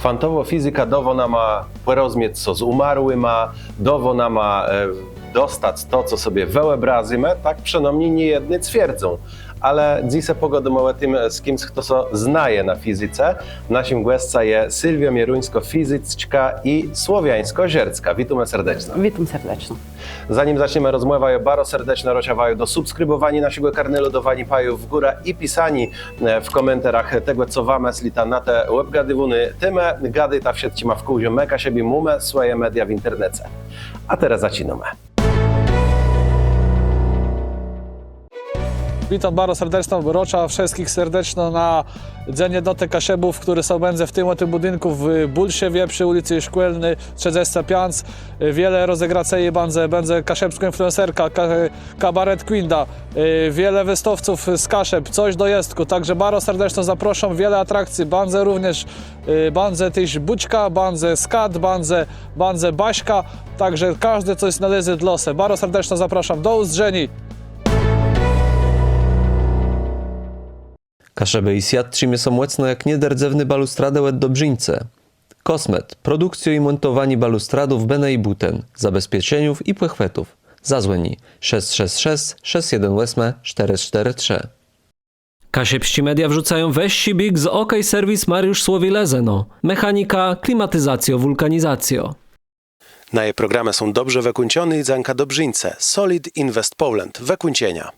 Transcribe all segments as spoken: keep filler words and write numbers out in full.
Kwantowô fizyka dôwô nama pòrozmiec sã z ùmarłima, dôwô nama, e, dostac to, co sobie wëòbrazymë, tak przënômni niejedny twierdzą. Ale dzysô pògôdómë ò tim z kims, chto sã znaje na fizyce. Naszim gòscã je Sylwiô Mieruńskô, fizyczka i słowiańskô żerczka. Witómë serdeczno. Witóm serdeczno. Zanim zaczniemë rozmòwã, jô baro serdeczno rôczã waju do subskribòwaniô naszégò kanalu, dôwaniô pajów w górã i pisaniô, e, w kòmentarach tegò, co wa mëslita na te òbgôdiwóné témë. Gôdôjta wszëtczima wkół, że më Kaszëbi mómë swòje media w internece. A terô zaczinómë. Witóm baro serdeczno, rôczã wszëtczich serdeczno na Dzéń Jednotë Kaszëbów, chtëren sã bãdze w tim òto bùdinkù w Bòlszewie przë ùlicë Szkòlny trzëdzescë piãc. Wiele rozegracji bãdze, bãdze kaszëbskô influencerka, ka-, kabaret Quinda, e, wiele wëstôwców z Kaszëb, cos do jestkù, tak że baro serdeczno zaprôszóm, wiele atrakcji, bãdze również, e, bãdze téż bùczka, bãdze skat, bãdze, bãdze baszka, tak że kòżdi cos nalézë dlô se. Baro serdeczno zaprôszóm, do ùzdrzeniô. Kaszëbë i swiat trzimie sã mòcno jak nierdzewné balustradë òd dobrzińcë Kosmet. Produkcjô i mòntowanié balustradów bënë i bùten, zabezpieczeniów i pòchwëtów. Zazwòni: szesc szesc szesc, szesc jeden òsmë, sztërë sztërë trzë. Kaszëbsczé media wrzucają wëższi bieg z OK Serwis Mariusz Słowi, Lëzëno. Mechanika, klimatizacjô, wùlkanizacjô. Naje programë są dobrze wëkùńczoné i dzãka dobrzińcë Solid Invest Poland. Wëkùńczenia.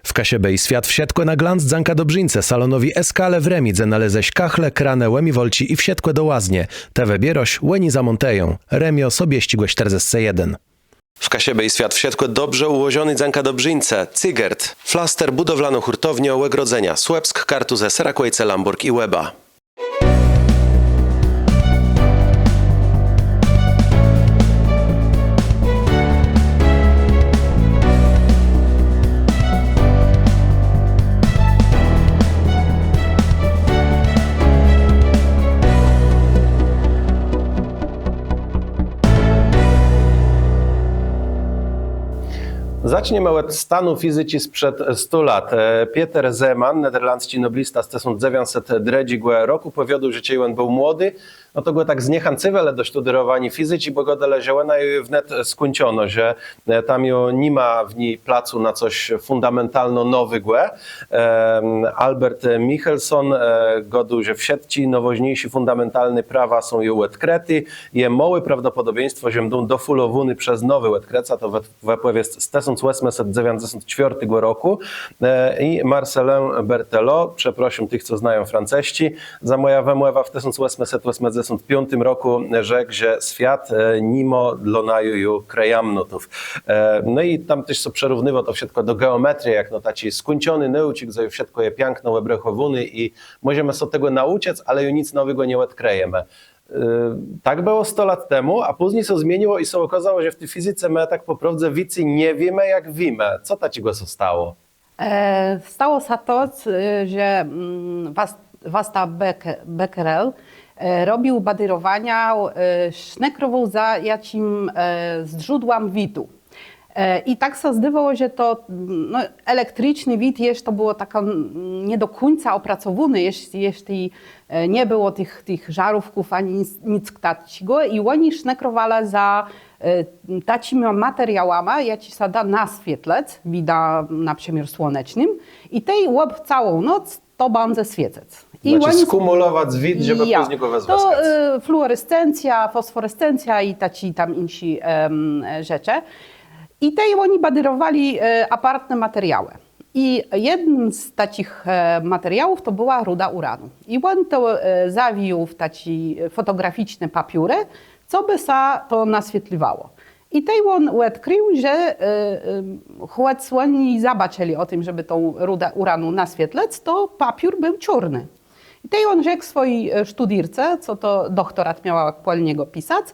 W Kaszëbë i swiat wszëtkò na glanc dzãka dobrzińcë, salonowi Eskale w Rëmi, dze nalézesz kachle, kranë, ùmiwalczi i wszëtkò do łaznie. Të wëbiérôsz, òni zamòntëją. Rëmiô, Sobiesczégò sztërdzescë jeden. W Kaszëbë i swiat wszëtkò dobrze ùłożoné dzãka dobrzińcë Cygert. Flaster, bùdowlanô hùrtowniô, ògrodzenia. Słëpsk, Kartuzë, Serakòjce, Lãbòrg i Łeba. Zaczniemë òd stanu fizyczi sprzed stu lat. E, Pieter Zeeman, nederlandzczi noblista z tësąc dzewiãcset drëdżégò rokù, pòwiôdôł, że czej òn béł młodi, no to gò tak zniechãcywelë do sztudérowaniô fizyczi, bò gôdelë, że òna ju je wnet skùńczonô, że, e, tam ju ni ma w ni placu na cos fùndamentalno nowégò. Em, Albert Michelson, e, gôdôł, że wszëtczé nôwôżniészé fùndamentalné prawa są ju òdkrëté, je môłé prawdopòdobieństwò, że mdą dofùlowóné przez nowé òdkrëca, to wë-, wëpòwiesc z tësąc òsmëset dzewiãcdzesąt czwiôrtégò rokù. E, i Marcelin Berthelot, przeprôszóm tëch, co znają francësczi za mòjã wëmòwã, w tësąc òsmëset òsmëdzesąt piątim rokù rzekł, że swiat, e, ni mô dlô naju ju krëjamnotów. E, no i tam téż sã przërówniwô to wszëtkò do geòmetrie, jak no taczi skùńczony nôùczk, że wszëtkò je piãkno òbrechòwóné i mòżemë sã tegò naùczëc, ale ju nick nowégò nie òdkrëjemë. E, tak bëło sto lat temù, a pózni sã zmieniło i sã òkôzało, że w ti fizyce më tak pò prôwdze wicy nie wiémë, jak wiémë. Co taczégò sã stało? E, stało sã to, c-, że, mm, Wasta Becke-, Becquerel, e, robił badérowania, e, sznëkrowôł za jaczim, e, zdrzódłã widu. E, i tak sã zdôwało, że to, mm, no, elektriczny wid jesz to bëło tak, mm, nie do kùńca òpracowóné, jesz, jesz tej, e, nie bëło tëch, tëch żarówków ani nic, nic taczégò. I òni sznëkrowelë za, e, taczima materiałama, jaczi sã dô naswietlëc, widã na przëmiôr słonecznym. I tej òb całą noc to bãdze swiecëc. I òni skùmùlowac wid, żebë pózni gò wëzwëskac. To, e, fluorescencjô, fosforescencjô i taczé tam jinszé, em, rzeczë. I tej òni badérowelë, e, apartné materiałë. I jednym z taczich, e, materiałów to bëła ruda ùranu. I òn to, e, zawijôł w taczé, e, fòtograficzné papiórë, cobë sã to naswietliwało. I tej òn òdkrił, że, e, e, chòc òni zabôczëlë ò tim, żebë tã rudã ùranu naswietlëc, to papiór béł czôrny. I tej òn rzekł swòji, e, sztudérce, co to doktorat miała kòl niegò pisac: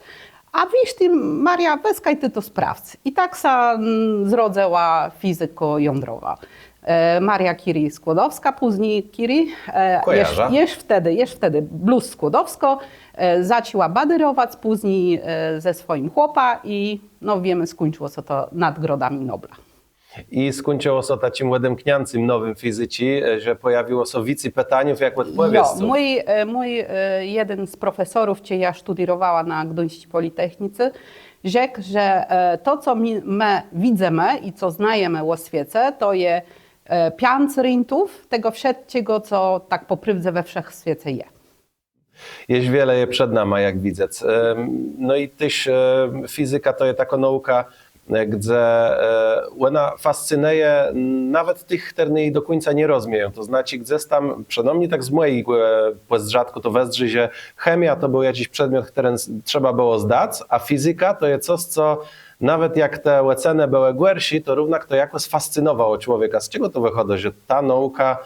„A wiész të, Maria, wëzwëskôj të to, sprawdzë”. I tak sã, mm, zrodzëła fizykô jądrowô. E, Maria Curie-Skłodowskô, pózni Curie, e, jesz, jesz wtedë, jesz wtedë blós Skłodowskô, e, zaczãła badérowac, pózni, e, ze swòjim chłopã i, no, wiémë, skùńczëło sã to nôdgrodama Nobla. I skùńczëło sã taczim òdemkniãcym nowim fizyczi, e, że pòjawiło sã wicy pitaniów jak òdpòwiedzów. Jo, mój, e, mój, e, jeden z profesorów, czej jô sztudérowała na Gduńsczi Pòlitechnice, rzekł, że, e, to, co më, më widzymë i co znajemë ò swiece, to je, e, piãc rintów tegò wszëtczégò, co tak pò prôwdze we wszechswiece je. Jesz wiele je przed nama, jak widzec. Em, no i téż, e, fizyka to je takô nôùka, e, gdze, e, òna fascynëje nawet tëch, chtërny ji do kùńca nie rozmieją. To znaczi, gdzes tam, przënômni tak z mòjégò, e, pòzdrzatkù to wëzdrzi, że chemiô to béł jaczis przedmiot, chtëren s-, trzeba bëło zdac, a fizyka to je cos, co nawet jak te òcenë bëłë gòrszé, to równak to jakòs fascynowało człowieka. Z czegò to wëchôdô, że ta nôùka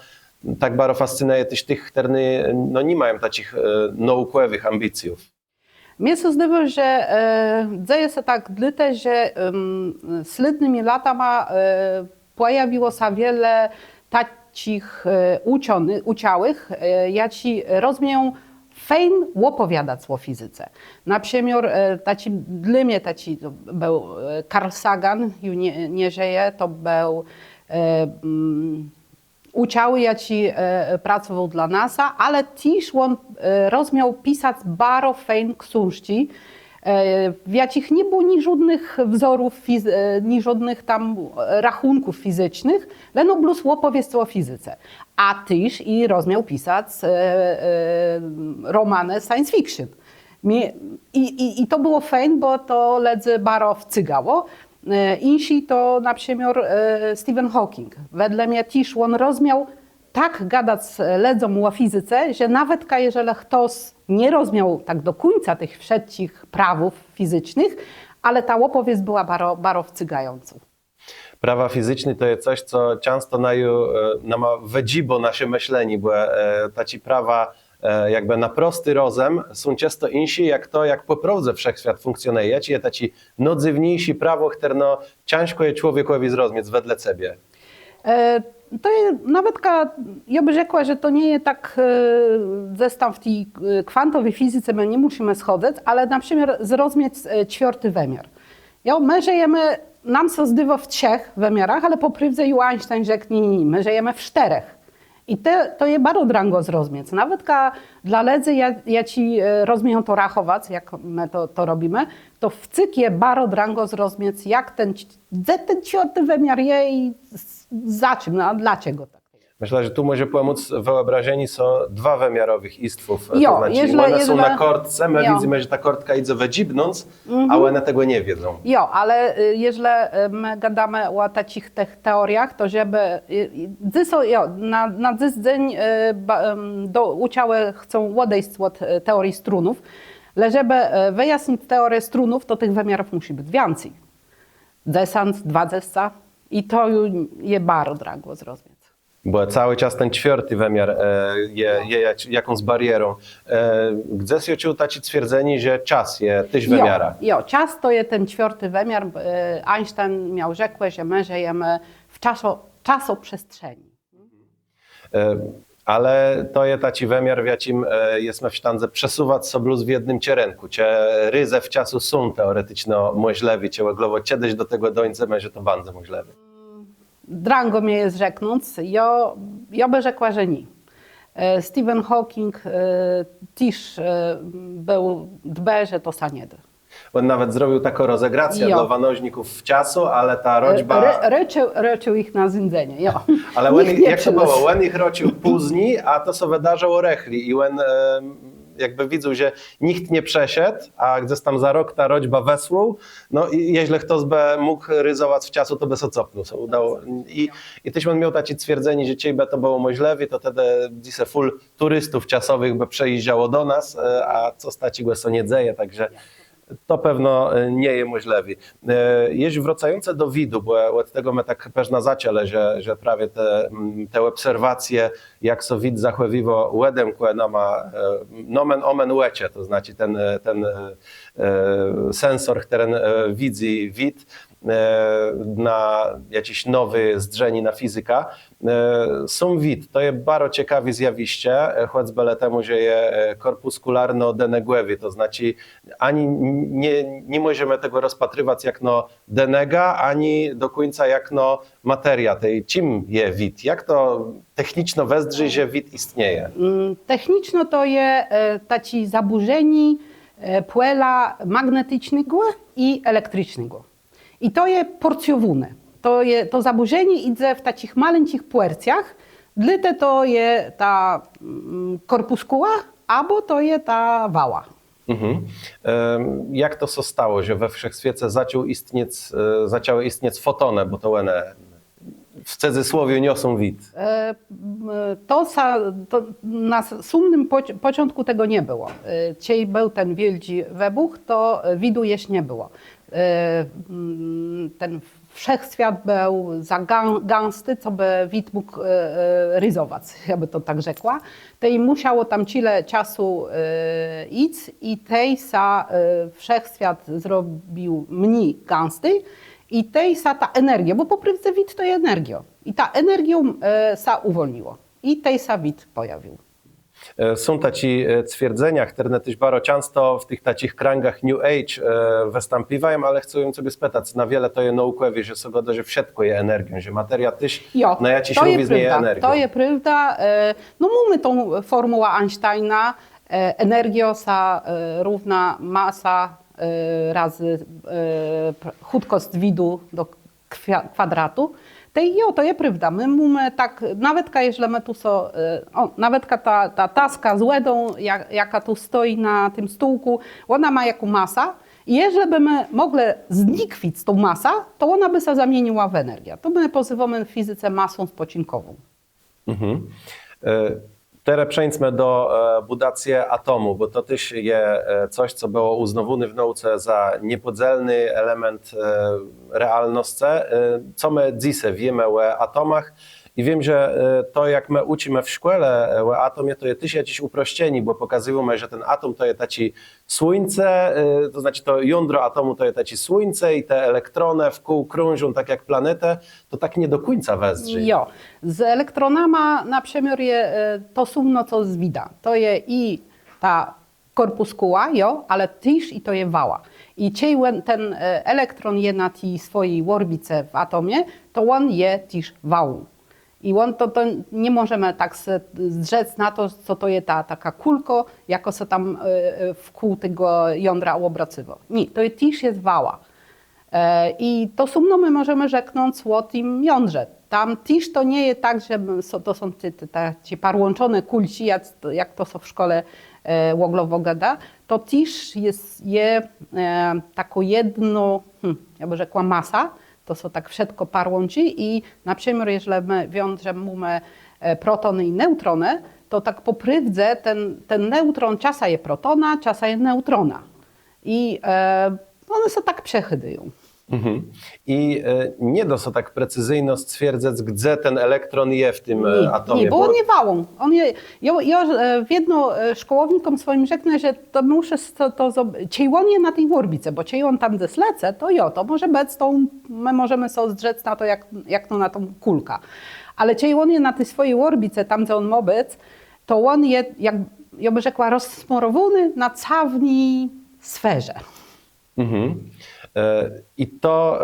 tak baro fascynëje téż tëch, chtërny, no, ni mają taczich, e, nôùkòwëch ambicjów. Mie sã zdôwô, że, e, dzeje sã tak dlôte, że, em, slédnyma latama, e, pòjawiło sã wiele taczich, e, ùczony-, ùczałëch, e, jaczi rozmieją fejn òpòwiadac ò fizyce. Na przëmiôr, e, taczi, dlô mie taczi to béł, e, Carl Sagan, ju nie, nie żëje, to béł, e, mm, ùczałi, jaczi, e, pracowôł dlô NASA, ale téż òn, e, rozmiôł pisac baro fejn ksążczi, e, w jaczich nie bëło niżódnëch wzorów fiz-, e, niżódnëch tam, e, rachùnków fizycznëch, leno blós òpòwiedzë ò fizyce. A téż i rozmiôł pisac, e, e, romanë science fiction. Mie-, i, i, i to bëło fejn, bò to lëdzy baro wcygało. E, jinszi to na przëmiôr, e, Stephen Hawking. Wedle mie téż òn rozmiôł tak gadac, e, lëdzóm ò fizyce, że nawetka jeżlë chtos nie rozmiôł tak do kùńca tëch wszëtczich prawów fizycznëch, ale ta òpòwiédz bëła baro, baro wcygającô. Prawa fizyczné to je cos, co czãsto naju-, e, nama wëdżibô nasze mëszlenié, bò, e, taczé prawa, e, jakbë na prosti rozëm są czãsto jinszé, jak to, jak pò prôwdze wszechswiat fùnkcjonëje. Jaczé je taczé nôdzywniészé prawò, chtërno cãżkò je człowiekòwi zrozmiec wedle cebie? E, to je nawetka, jô bë rzekła, że to nie je tak, e, gdzes tam w ti, e, kwantowi fizyce, më nie mùszimë schòdzëc, ale na przëmiôr zrozmiec, e, czwiôrti wëmiar. Jo, më żëjemë, nama sã zdôwô, w trzech wëmiarach, ale pò prôwdze ju Einstein rzekł, nié, nié, nié, më żëjemë w sztërzech. I te, to je baro drãgò zrozmiec. Nawetka dlô lëdzy, ja-, jaczi, e, rozmieją to rachòwac, jak më to, to robimë, to wcyg je baro drãgò zrozmiec, jak ten, c-, gdze ten czwiôrti wëmiar je i z-, za czim, no, a dlôcze tak. Mëszlã, że tu mòże pòmòc wëòbrażenié so dwawëmiarowëch jistwów. Jo, to znaczi, jeżlë, òne są jeżlë na kôrtce, më, jo, widzymë, że ta kôrtka jidze wëdżibnąc, a òne tegò nie wiedzą. Jo, ale, y, jeżlë, y, më gadómë ò taczich tëch teòriach, to żebë, y, y, dzysô, jo, na, na dzys dzéń, y, ba-, em, do, ùczałi chcą òdejsc òd, y, teòrii strënów, le żebë, y, wëjasnic teòriã strënów, to tëch wëmiarów mùszi bëc wiãcy. Dzesãc, dwadzesce i to ju je baro drãgò zrozmiec. Bò całi czas ten czwiôrti wëmiar, e, je, je jak-, jakąs barierą. E, gdzes jô czuł taczé twierdzenié, że czas je téż wëmiarã. Jo, jo, czas to je ten czwiôrti wëmiar. E, Einstein miôł rzekłé, że më żëjemë w czaso-, czasoprzestrzeni. E, ale to je taczi wëmiar, w jaczim, e, jesmë w sztãdze przesuwac sã blós w jednym czerënkù. Czë rézë w czasu są teoreticzno mòżlëwé, czë òglowò czedës do tegò dóńdzemë, że to bãdze mòżlëwé? Drãgò mie je rzeknąc, jô, jô bë rzekła, że nié. E, Stephen Hawking, e, téż, e, béł dbë, że to sã nie dô. Òn nawet zrobił taką rozegracjã, jo, dlô wanożników w czasu, ale ta rôczba... Rô-, rôcził, rôcził jich na zéńdzenié, jo. Ale òn, jak to bëło? Òn jich rôcził pózni, a to sã wëdarzało rëchli i òn, em, jakbë widzôł, że nicht nie przëszedł, a gdzes tam za rok ta rôczba wësłôł, no i jeżlë chtos bë mógł rézowac w czasu, to bë sã copnął, sã ùdało. I, i téż òn miôł taczé twierdzenié, że czejbë to bëło mòżlëwé, to tedë dzysô fùl turistów czasowëch bë przëjéżdżało do nas, e, a cos taczégò sã nie dzeje, tak że to pewno, e, nie je mòżlëwé. E, jesz wrôcającë do widu, bò òd tegò më tak përznã zaczãlë, że, że prawie te, mm, te òbserwacje, jak sã wid zachòwiwô, òdemkłë nama, e, nomen omen òczë, to znaczi ten, e, ten, e, e, sensor, chtëren, e, widzy wid. na jaczés nowé zdrzenié na fizykã. Sóm wid to je baro cekawé zjawiszcze, chòcbë le temù, że je kòrpùskùlarno-denegòwé, to znaczi ani nie mòżemë tegò rozpatrëwac jakno denega, ani do kùńca jakno materia. Tej czim je wid? Jak to techniczno wëzdrzi, że wid jistnieje? Techniczno to je taczé zabùrzenié pòla magneticznégò i elektricznégò. I to je pòrcjowóné. To zabùrzenié jidze w taczich malinczich pòrcjach, dlôte to je ta kòrpùskùła abò to je ta wała. Jak to sã stało, że we wszechswiece zaczął istniec, zaczãłë istniec fòtonë, bò to òne w cudzysłowie niosą wid? To na samim pòczątkù tegò nie bëło. Czej béł ten wiôldżi wëbùch, to widu jesz nie bëło. Ten wszechswiat béł za gãsti, cobë wid mógł rézowac, jô bë to tak rzekła. Tej mùszało tam czile czasu jic i tej sã wszechswiat zrobił mni gãsti i tej sã ta energiô, bò pò prôwdze wid to je energiô. I ta energiô sã ùwòlniło. I tej sã wid pòjawił. Są taczé twierdzenia, chtërne téż baro czãsto w tëch taczich krãgach New Age wëstãpiwają, ale chcã jem cebie spëtac, na wiele to je nôùkòwé, że sã gôdô, że wszëtkò je energią, że materia téż na jaczis rówiznie je energią. To je prôwda. No mómë tã fòrmùłã Einsteina, energiô sã równa masa razy chùtkòsc widu do kwadratu. Tej jo, to je prôwda. Më mómë tak, nawetka jeżlë më tu so, nawetka ta taska z wòdą, jakô tu stoji na tim stółkù, òna mô jaką masã. I jeżlë bë më mòglë znikwic tã masã, to òna bë sã zamieniła w energiã. To më pòzywómë w fizyce masą spòczinkòwą. Terô przeńdzmë do bùdacje atomù, bò to téż je cos, co bëło ùznôwóné w nôùce za niepòdzelny element realnoscë. Co më dzysô wiémë ò atomach? I wiém, że to, jak më ùczimë w szkòle ò atomie, to je téż jaczés ùproszczenié, bò pòkazywómë, że ten atom to je taczé słuńce, to znaczi to jądro atomù to je taczé słuńce i te elektronë wkół krążą tak jak planetë. To tak nie do kùńca wëzdrzi. Jo, z elektronama na przëmiôr je to sóm, co z widã. To je i ta kòrpùskùła, jo, ale téż i to je wała. I czej ten elektron je na ti swòji òrbice w atomie, to òn je téż wałą. I òn to, nie mòżemë tak zdrzec na to, co to je ta takô kùlka, jakô sã tam wkół tegò jądra òbracywô. Nié, to téż je wała. I to sóm më mòżemë rzeknąc ò tim jądrze. Tam téż to nie je tak, że to są te parłączoné kùlczi, jak to sã w szkòle òglowò gôdô. To téż je takô jedna, jô bë rzekła, masa. To sã tak wszëtkò parłączi i na przëmiôr jeżlë më wiążemë protónë i neùtronë, to tak pò prôwdze ten neùtron czasã je protónã, czasã je neùtronã. I òne sã tak przechòdzą. I nie dô sã tak precyzyjno stwierdzëc, gdze ten elektron je w tim atomie. Nié, bò òn je wałą. Jô wiedno szkòłownikóm swòjim rzeknã, że to mùszi to, czej òn je na ti òrbice, bò czej òn tam gdzes lecy, to jo, to mòże bëc, to më mòżemë so zdrzec na to jak na tã kùlkã. Ale czej òn je na ti swòji òrbice, tam gdze òn mô bëc, to òn je, jak jô bë rzekła, rozsmarowóny na całowny sferze. I to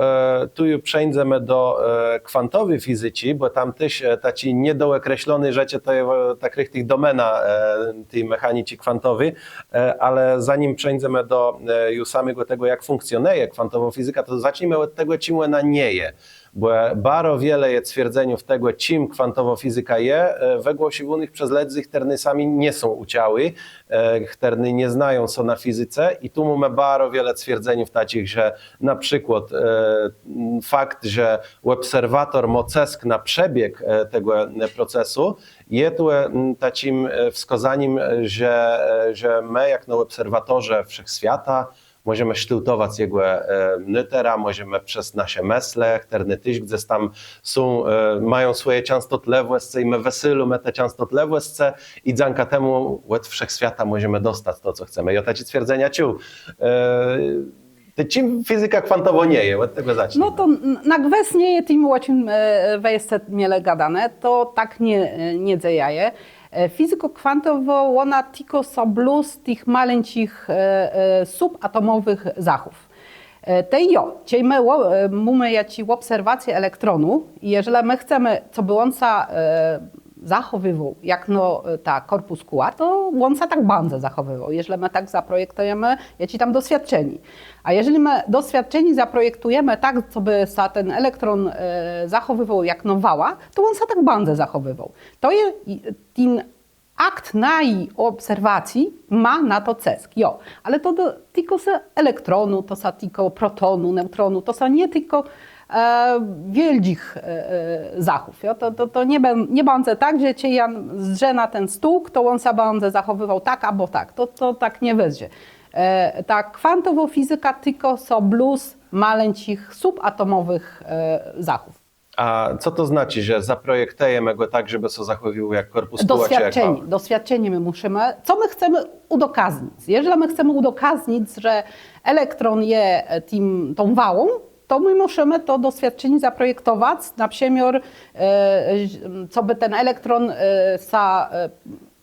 tu ju przeńdzemë do kwantowi fizyczi, bò tam téż taczé niedoòkresloné rzeczë to je tak richtich domena ti mechaniczi kwantowi. Ale zanim przeńdzemë do ju samégò tegò, jak fùnkcjonëje kwantowô fizyka, to zacznijmë òd tegò, czim òna nie je. Bò baro wiele je twierdzeniów tegò, czim kwantowô fizyka je, wëgłosziwónëch przez lëdzy, chtërny sami nie są ùczałi, chtërny nie znają sã na fizyce. I tu mómë baro wiele twierdzeniów taczich, że na przikłôd fakt, że òbserwator mô cësk na przebieg tegò procesu, je tu taczim wskazanim, że më jakno òbserwatorze wszechswiata mòżemë sztôłtowac jegò nôtërã, mòżemë przez nasze mëslë, chtërne téż gdzes tam są, mają swòje czãstotlëwòscë i më wësélómë te czãstotlëwòscë i dzãka temù òd wszechswiata mòżemë dostac to, co chcemë. Jô taczé twierdzenia czuł. Tej czim fizyka kwantowô nie je? Òd tegò zacznijmë. No to n- na gwës nie je tim, ò czim e, wë jesce mielë gôdóné, to tak nie, e, nie dzejô. E, Fizykô kwantowô, òna tikô sã blós tëch malinczich e, e, subatomòwëch zachów. E, Tej jo, czej më ò- e, mómë jaczé òbserwacje elektronu i jeżlë më chcemë, cobë òn sã e, zachòwiwôł jak no e, ta kòrpùskùła, to òn sã tak bãdze zachòwiwôł, jeżlë më tak zaprojektëjemë jaczé tam doswiôdczenié. A jeżlë më doswiôdczenié zaprojektëjemë tak, cobë sã ten elektron e, zachòwiwôł jak no wała, to òn sã tak bãdze zachòwiwôł. To je i- ten akt naji òbserwacji mô na to cësk, jo. Ale to do- tikô sã elektronu, to sã tikô protonu, neùtronu, to sã nie tikô e, wiôldżich e, e, zachów. Jo? To, to, to nie, bã- nie bãdze tak, że czej jô zdrzã na ten stół, to òn sã bãdze zachòwiwôł tak abò tak. To, to tak nie wëzdrzi. E, Ta kwantowô fizyka tikô sã blós malinczich subatomòwëch e, zachów. A co to znaczi, że zaprojektëjemë gò tak, żebë sã zachòwiwôł jak kòrpùskùła czë jak wała? Doswiôdczenié, doswiôdczenié më mùszimë, co më chcemë ùdokaznic. Jeżlë më chcemë ùdokaznic, że elektron je e, tim, tą wałą, to më mùszimë to doswiôdczenié zaprojektowac, na przëmiôr, e, cobë ten elektron e, sã e,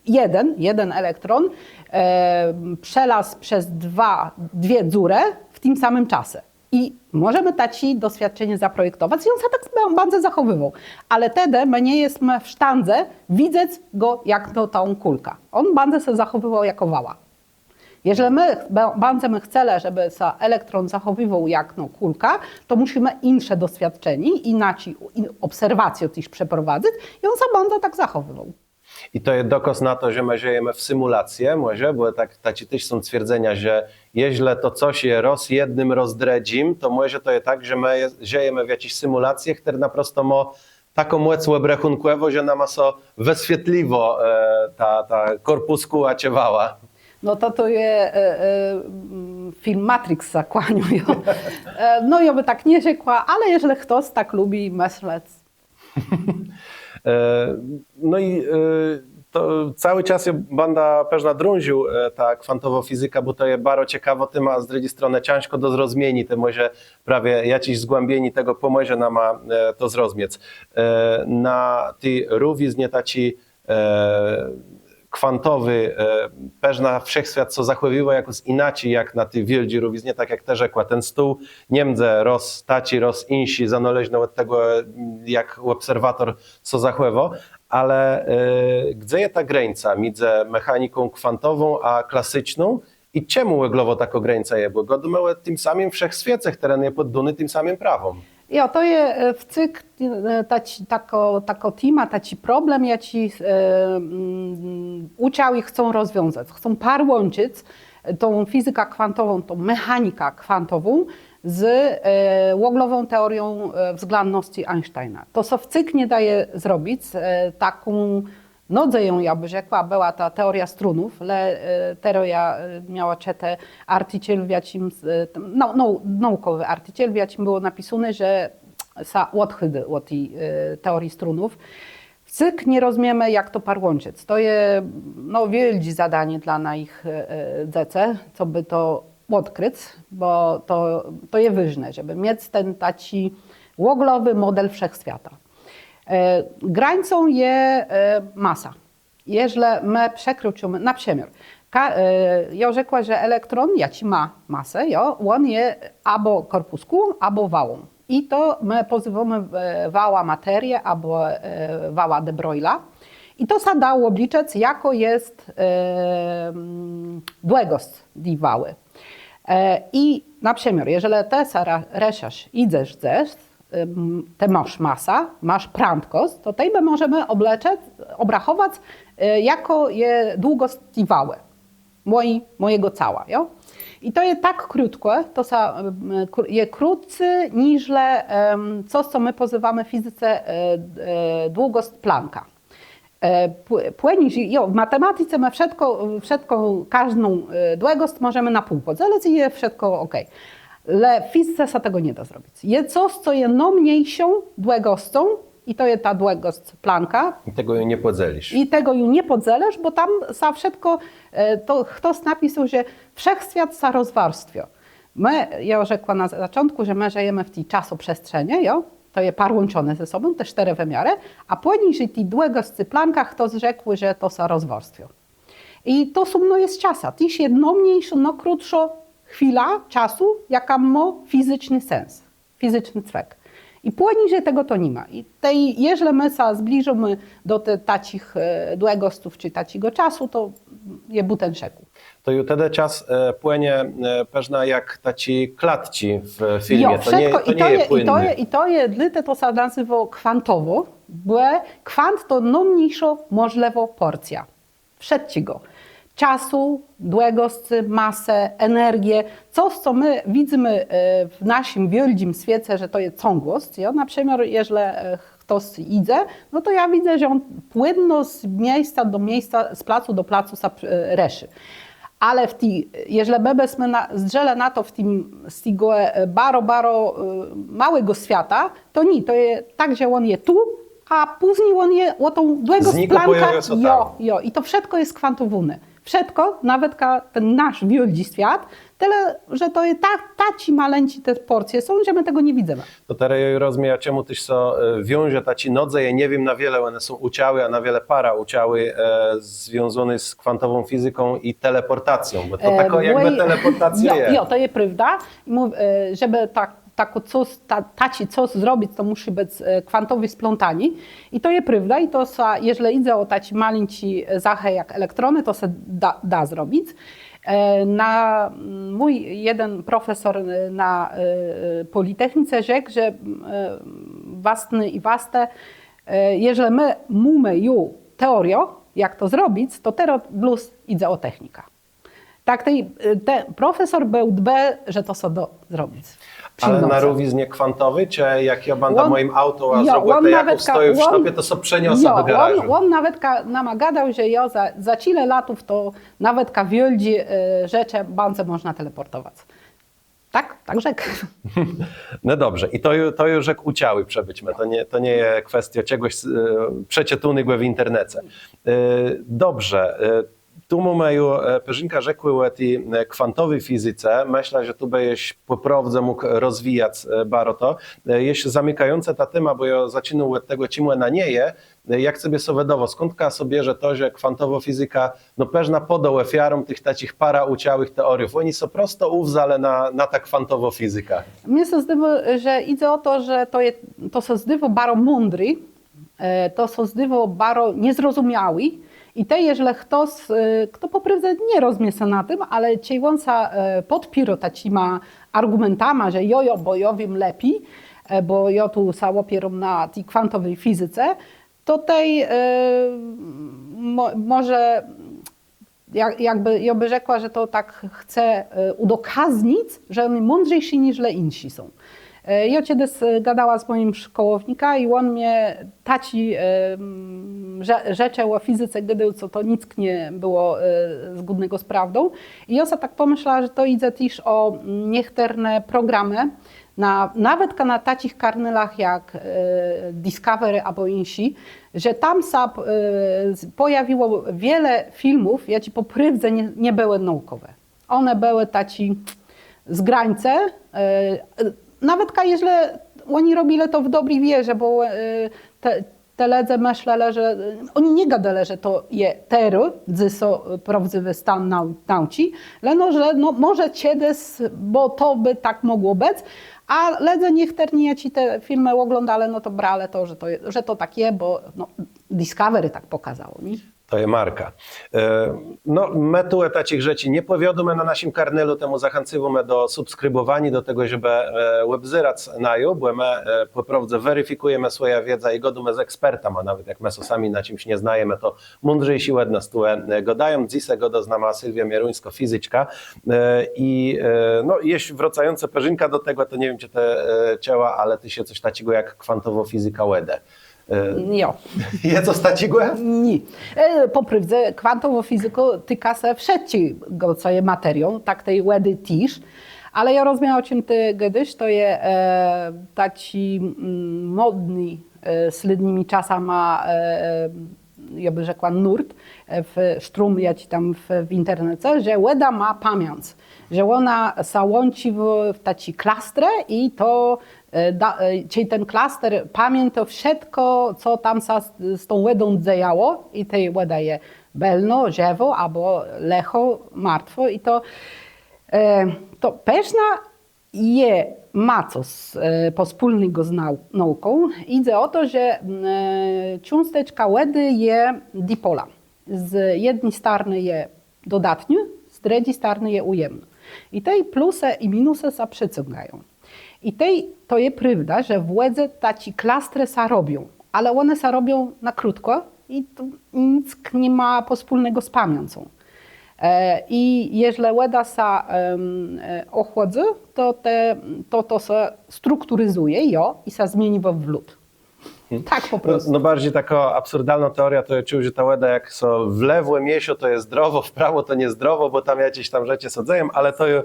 jeden, jeden elektron e, przelôzł przez dwa, dwie dzurë w tim samim czasu. I mòżemë taczé doswiôdczenié zaprojektowac i òn sã tak bã- bãdze zachòwiwôł. Ale tedë më nie jesmë w sztãdze widzec gò jak no tã kùlkã. Òn bãdze sã zachòwiwôł jakò wała. Jeżlë më bã- bãdzemë chcelë, żebë sã elektron zachòwiwôł jak no kùlka, to mùszimë jinszé doswiôdczenié, jinaczi in- òbserwacjã téż przeprowadzëc i òn sã bãdze tak zachòwiwôł. I to je dokôz na to, że më żëjemë w simùlacji, mòże, bò tak, taczé téż są twierdzenia, że jeżlë to cos je rôz jednym, rôz drëdżim, to mòże to je tak, że më je- żëjemë w jaczis simùlacji, chtërna prosto mô taką mòc òbrechùnkòwą, że nama sã wëswietliwô e, ta, ta kòrpùskùła czë wała. No to to je e, e, mm, film Matrix sã kłaniô, jo. E, No jô bë tak nie rzekła, ale jeżlë chtos tak lubi mëslec. E, No i e, to całi czas jô bãdã pewno drążił e, tã kwantową fizykã, bò to je baro cekawô téma, a z drëdżi stronë cãżkò do zrozmieniô, tej mòże prawie jaczés zgłãbienié tegò pòmòże nama e, to zrozmiec. E, Na ti rówiznie taczi e, kwantowi e, pewno wszechswiat sã zachòwiwô jakòs jinaczi jak na ti wiôldżi rówiznie, tak jak të rzekła, ten stół nie mdze rôz taczi, rôz jinszi, zanôleżno òd tegò, jak òbserwator sã zachòwiwô, ale e, gdze je ta grańca midzë mechaniką kwantową a klasyczną i czemù òglowò takô grańca je, bò gôdómë ò tim samim wszechswiece, chtëren je pòddóny tim samim prawóm. Jo, to je e, wcyg e, taczi, takô, takô téma, taczi problem, jaczi e, mm, ùczałi chcą rozwiązac. Chcą parłãczëc tã fizykã kwantową, tã mechanikã kwantową z e, òglową teorią e, wzglãdnoscë Einsteina. To sã wcyg nie dôwô zrobic. E, taką nôdzeją, jô bë rzekła, bëła ta teoriô strunów, le e, teoriô e, miała czëté artikel, w jaczim e, tam- nô- nô- naùkòwi artikel, w jaczim bëło napisóné, że sã òdchôdô òd ti e, teorii strunów. Wcyg nie rozmiemë, jak to parłãczëc. To je no, wiôldżé zadanié dlô najich e, e, dzecy, cobë to òdkrëc, bò to, to je wôżné, żebë miec ten taczi òglowi mòdel wszechswiata. E, Grańcą je e, masa. Jeżlë më przekroczimë, na przëmiôr, ka- e, jô rzekła, że elektron, jaczi mô masã, jo, òn je abò kòrpùskùłą, abò wałą. I to më pòzywómë e, wała materie abò e, wała de Broglie'a. I to sã dô òbliczëc, jakô je e, mm, dłëgòsc ti wałë. E, I na przëmiôr, jeżlë të sã ra- rëszôsz, jidzesz gdzes, e, m- të môsz masã, môsz prãdkòsc, to tej më mòżemë òblëczëc, òbrachòwac, e, jakô je dłëgòsc ti wałë, mòji, mòjégò cała, jo? I to je tak krótkò, to sã, e, kr- je krótszé niżle e, cos, co më pòzywómë w fizyce e, e, dłëgòsc Plancka. E, pò- Pòniżi, jo, w matematice më wszëtkò, wszëtkò, kòżdą e, dłëgòsc mòżemë na pół pòdzelëc i je wszëtkò òkej. Le w fizyce sã tegò nie dô zrobic. Je cos, co je nômniészą dłëgòscą i to je ta dłëgòsc Plancka. I tegò ju nie pòdzelisz. I tegò ju nie pòdzelisz, bò tam sã wszëtkò, e, to chtos napisôł, że wszechswiat sã rozwarstwiô. Më, jô rzekła na zaczątkù, że më żëjemë w ti czasoprzestrzeni, jo? To je parłãczoné ze sobą, te sztërë wëmiarë, a pòniżi ti dłëgòscë Plancka chtos rzekł, że to sã rozwarstwiô. I to sóm no je z czasã. Téż je nômniészô, nôkrótszô chwila czasu, jakô mô fizyczny sens, fizyczny cwek. I pòniżi tegò to ni ma. I tej, jeżlë më sã zbliżómë do te, taczich e, dłëgòsców czë taczégò czasu, to je bùten szëkù. To ju tedë czas e, płënie e, pewno jak taczé klatczi w filmie. Jo, to nie, wszëtkò to i nie to je, je i to płënné. Je, i to je, dlôte to sã nazywô kwantowô, bò kwant to nômniészô mòżlëwô pòrcjô. Wszëtczégò. Czasu, dłëgòscë, masë, energie, cos, co më widzymë e, w naszim wiôldżim swiece, że to je cągłosc. Jo? Na przëmiôr, jeżlë e, chtos jidze, no to jô widzã, że òn płënno z miejsca do miejsca, z placu do placu sã e, rëszi. Ale w ti, jeżlë më bësmë na, zdrzelë na to w tim, z tegò e, baro, baro e, môłégò swiata, to nié, to je tak, że òn je tu, a pózni òn je ò tã dłëgòsc Plancka. Znikô, pòjôwiô sã tam. Jo, jo, i to wszëtkò je skwantowóné. Wszëtkò, nawetka ten nasz wiôldżi swiat, tëli, że to je tak, taczé maleńczé te pòrcje są, że më tegò nie widzymë. To terô jô rozmiejã, czemù téż sã e, wiąże taczé nôdzeje, nie wiém, na wiele òne są ùczałé, a na wiele paraùczałé, e, związóné z kwantową fizyką i telepòrtacją, bò to E, takô jakbë mój- telepòrtacjô Jo, je. Jo, to je prôwda. I mów, e, żebë tak tak cos, ta, taczé cos zrobic, to mùszi bëc e, kwantowi splątanié. I to je prôwda, i to sã, jeżlë jidze ò taczé maleńczé e, zachë jak elektronë, to sã dô, dô zrobic. E, na, mój jeden profesor e, na e, Pòlitechnice rzekł, że e, wastnô i wastnô, e, jeżlë më mómë ju teòriã, jak to zrobic, to terô blós jidze ò technikã. Tak, tej, e, ten profesor béł dbë, że to sã dô zrobic. Ale na rówiznie kwantowi, czë jak jô bãdã mòjim autã, a zrobiã to, jak stoji w sztopie, to sã przeniosã do garażu. Òn nawetka nama gôdôł, że jo, za, za czile latów to nawetka wiôldżé e, rzeczë bãdze mòżna telepòrtowac. Tak, tak rzekł. No dobrze, i to, ju- to ju rzekł ùczałi przëbôczmë, to nie, to nie je kwestiô czegòs e, przeczëtónégò w internece. E, dobrze, e, Tu mómë ju e, përzinkã rzekłé ò ti e, kwantowi fizyce. Mëszlã, że tu bë jesz pò prôwdze mógł rozwijac e, baro to. E, jesz zamikającë tã témã, bò jô zaczinôł òd tegò, czim òna nie je. E, jak sobie sã wëdôwô, skądka sã bierze to, że kwantowô fizyka, no, përznã pôdô òfiarą tëch taczich paraùczałëch teòriów? Òni sã prosto ùwzãlë na, na tã kwantową fizykã. Mie sã zdôwô, że jidze ò to, że to je, to sã zdôwô baro mądré, E, to sã zdôwô baro niezrozmiałé. I tej, jeżlë chtos, e, chto pò prôwdze nie rozmieje sã na tim, ale czej òn sã e, pòdpiérô taczima argùmentama, że jo, jo, bò jô wiém lepi, e, bò jô tu sã òpiéróm na ti kwantowi fizyce, to tej e, mò, mòże jak, jakbë, jô bë rzekła, że to tak chce e, ùdokaznic, że òn je mądrzészi niżle jinszi są. E, jô czedës e, gôdała z mòjim szkòłownikã i òn mie taczé e, m, rze- rzeczë ò fizyce gôdôł, co to nick nie bëło e, zgódnégò z prôwdą. I jô so tak pòmëslała, że to jidze téż ò niechtërne programë, na, nawetka na taczich kanałach jak e, Discovery abò jinszi, że tam sã e, z- pòjawiło wiele filmów, jaczé pò prôwdze nie, nie bëłë nôùkòwé. Òne bëłë taczé z grańcë, e, e, nawetka jeżlë òni robilë to w dobri wierze, bò e, te, te lëdze mëslelë, że e, òni nie gôdelë, że to je terô, dzysô e, prôwdzëwi stón nau- nôùczi, leno że no, mòże czedës, bò to bë tak mògło bëc, a lëdze niechtërny, jaczi te filmë òglądelë, no to brelë to, że to, je- że to tak je, bò no, Discovery tak pòkôzało, nié? To je marka. E, no, më tu taczich rzeczi nie pòwiôdómë na naszim kanale, temù zachãcywómë do subskribòwaniô, do tegò, żebë e, òbzerac naju, bò më e, pò prôwdze werifikùjemë swòjã wiedzã i gôdómë z ekspertama, nawet jak më sã sami na czims nie znajemë, to mądrzészi òd nas tu e, gôdają. Dzysô gôdô z nama Sylwiô Mieruńskô, fizyczka. E, i e, no, jesz wrôcającë përzinkã do tegò, to nie wiém, czë të e, czëła, ale téż je cos taczégò jak kwantowô fizyka wòdë. E, Jo. Je cos taczégò? Nié. E, Pò prôwdze, kwantowô fizyka tikô sã wszëtczégò, co je materią, tak tej wòdë téż. Ale jô rozmiejã, ò czim të gôdôsz, to je e, taczi mm, mòdny e, slédnyma czasama e, jô bë rzekła, nurt, e, w sztróm, jaczi tam w, w internece, że wòda mô pamiãc, że òna sã łączi w, w taczé klastrë i to, e, da-, e, czëli ten klaster pamiãtô wszëtkò, co tam sã z, z tą wòdą dzejało, i tej wòda je bëlnô, żëwô, abò lëchô, martwô, i to, e, to përznã je, mô cos, e, pòspólnégò z nau-, nôùką. Jidze ò to, że, mm, e, cząsteczka wòdë je dipòlã. Z jedny starnë je dodatniô, z drëdżi starnë je ùjemnô. I tej plusë i minusë sã przëcygają. I tej to je prôwda, że w wòdze taczé klastrë sã robią, ale òne sã robią na krótkò i to nick ni mô pòspólnégò z pamiãcą. E, i jeżlë wòda sã, em, e, òchłodzy, to te, to, to sã strukturizëje, jo, i sã zmieni w, w lód. Tak pò prostu. No, no, barżi takô absurdalnô teòriô, to jô czuł, że ta wòda jak sã w lewò miészô, to je zdrowô, w prawò to niezdrowô, bò tam jaczés tam rzeczë sã dzeją, ale to ju,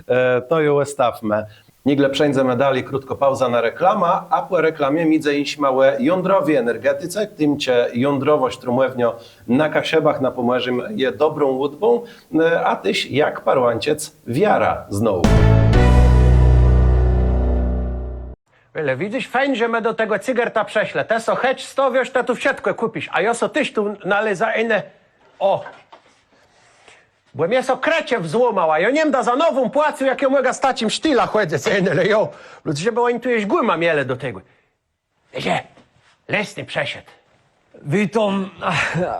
e, to ju òstawmë. Nigle przeńdzemë dali, krótkô pauza na reklamã, a pò reklamie midzë jinszima ò jądrowi energetice, tim czë jądrowô sztrómòwniô na Kaszëbach, na Pòmòrzim je dobrą ùdbą, e, a téż jak parłãczëc wiarã z nôùką. Ale widzysz, fejn, że më do tegò Cygerta przëszlë. Të so chëcz stôwiôsz, të tu wszëtkò kùpisz, a jô so téż tu nalézã jiné. Ò! Bò mie sã krëczew złómała, jô nie mdã za nową płacył, jak jô mògã z taczim sztilã chòdzëc, ene, le jo. Lëdze, żebë òni tu jesz gùmã mielë do tegò. Wiész, lesny przëszedł. Witóm,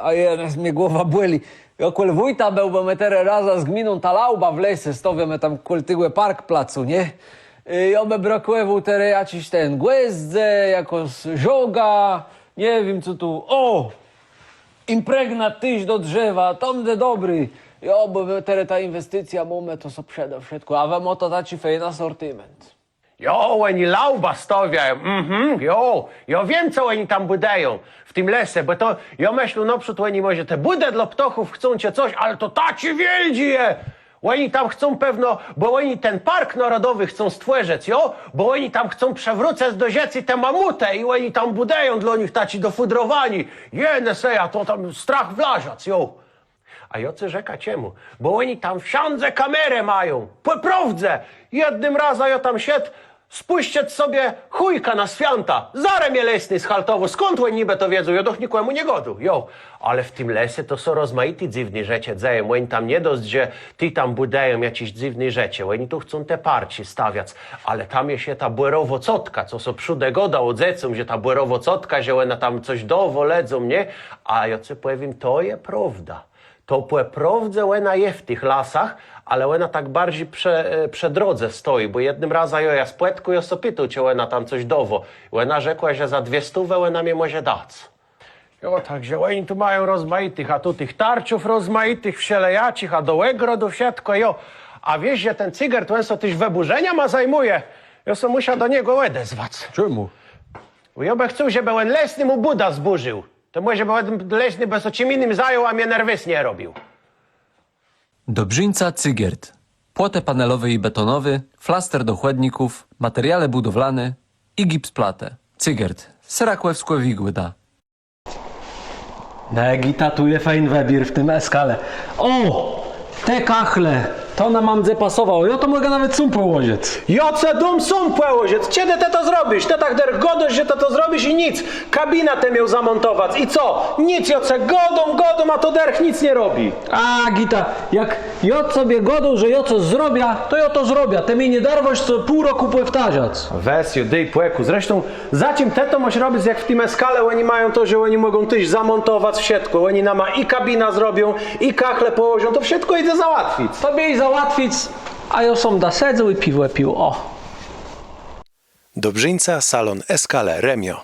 a jô, mie głowa bòli. Jô kòl wójta béł, bò më terô razã z gminą tã laubã w lese stôwiómë tam kòl tegò parkplacu, nié? I jô bë brëkòwôł terô jaczis ten gòzdze, jakąs żôgã, nie wiém, co tu. Ò! Impregnat téż do drzewa, to mdze dobré. Jo, bò më terô tã inwesticjã mómë, to sã przëdô wszëtkò, a wë môta taczi fejn asortiment. Jo, òni laubã stôwiają, mhm, jo, jô wiém, co òni tam bùdëją w tim lese, bò to, jô mëszlã, nôprzód òni mòże te bùdë dlô ptôchów chcą, czë cos, ale to taczé wiôldżé je. Òni tam chcą pewno, bò òni ten park nôrodowi chcą stwòrzëc, jo? Bò òni tam chcą przëwrócëc do żëcô te mamùtë i òni tam bùdëją dlô nich taczé do fùdrowaniô. Jenë sã, jô to tam strach wlażac, jo. A jô cë rzekã czemù. Bò òni tam wszãdze kamerë mają. Pò prôwdze! Jednym razã jô tam szedł, spùscëc sobie chòjkã na swiãta. Zarô mie lesny schaltowôł, skąd òni niby to wiedzą, jô doch nikòmù nie gôdôł, jo. Ale w tim lese to sã rozmajité dzywné rzeczë dzeją, òni tam nié dosc, że ti tam bùdëją jaczés dzywné rzeczë, òni tu chcą te parczi stawiac, ale tam jesz je ta bòrowô cotka, co sã przódë gôdało dzecóm, że ta bòrowô cotka, że òna tam cos dôwô lëdzóm, nié? A jô cë pòwiém, to je prôwda. To pò prôwdze òna je w tëch lasach, ale òna tak barżi prze, e, prze drodze stoji, bò jednym razã jô jã spòtkôł, jô sã pitôł, czë òna tam cos dôwô. Òna rzekła, że za dwie stówë òna mie mòże dac. Jo, tak że òni tu mają rozmajitëch, a tu tëch tarczów rozmajitëch, wszelejaczich, a do ògrodu wszëtkò, jo. A wiész, że ten Cygert, òn sã téż wëbùrzeniama zajimô? Jô sã mùszã do niegò òdezwac. Czemù? Bò jô bë chcôł, żebë òn lesnémù bùdã zbùrził. To mòże bë òn lesny bë sã czim jinym zajął, a mie nerwés nie robił. Dobrzińca Cygert. Płotë panelowé i betonowé, flaster do chòdników, materiałë bùdowlané i gipsplatë. Cygert. Serakòwskô Wigòda. No, Gita, tu je fejn wëbiér w tim Eskale. Ò! Te kachle! To nama mdze pasowało. Jô to mògã nawet sóm pòłożëc. Jô cë dóm sóm pòłożëc. Czedë të to zrobisz? Të tak derch gôdôsz, że të to zrobisz i nick. Kabinã të miôł zamòntowac. I co? Nick, jô cë gôdóm, gôdóm, a to derch nick nie robi. A, Gita, jak jô sobie gôdóm, że jô cos zrobiã, to jô to zrobiã. Të mie nie darwôsz co pół rokù pòwtarzac. Wez ju, dôj pòkù. Zresztą Za czim të to môsz robic, jak w tim Eskale òni mają to, że òni mògą téż zamòntowac wszëtkò. Òni nama i kabinã zrobią, i kachle pòłożą, to wszëtkò jidze załatwic. To bë jich załatwic, a jô sóm dã sedzôł i piwò pił, ò. Dobrzińca, salon Eskale, Rëmiô.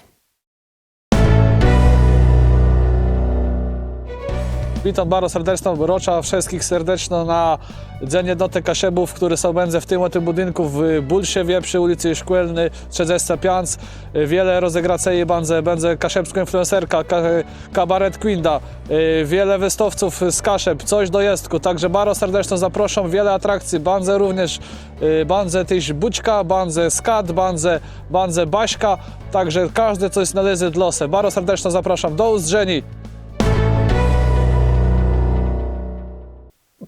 Witóm baro serdeczno, rôczã wszëtczich serdeczno na Dzéń Jednotë Kaszëbów, chtëren sã bãdze w tim òto bùdinkù w Bólszewie przë ùlicë Szkòlny trzëdzescë piãc. Wiele rozegracji bãdze, bãdze kaszëbskô influencerka, ka-, kabaret Quinda, e, wiele wëstôwców z Kaszëb, cos do jestkù, tak że baro serdeczno zaprôszóm, wiele atrakcji, bãdze również, e, bãdze téż bùczka, bãdze skat, bãdze, bãdze baszka, tak że kòżdi cos nalézë dlô se. Baro serdeczno zaprôszóm, do ùzdrzeniô.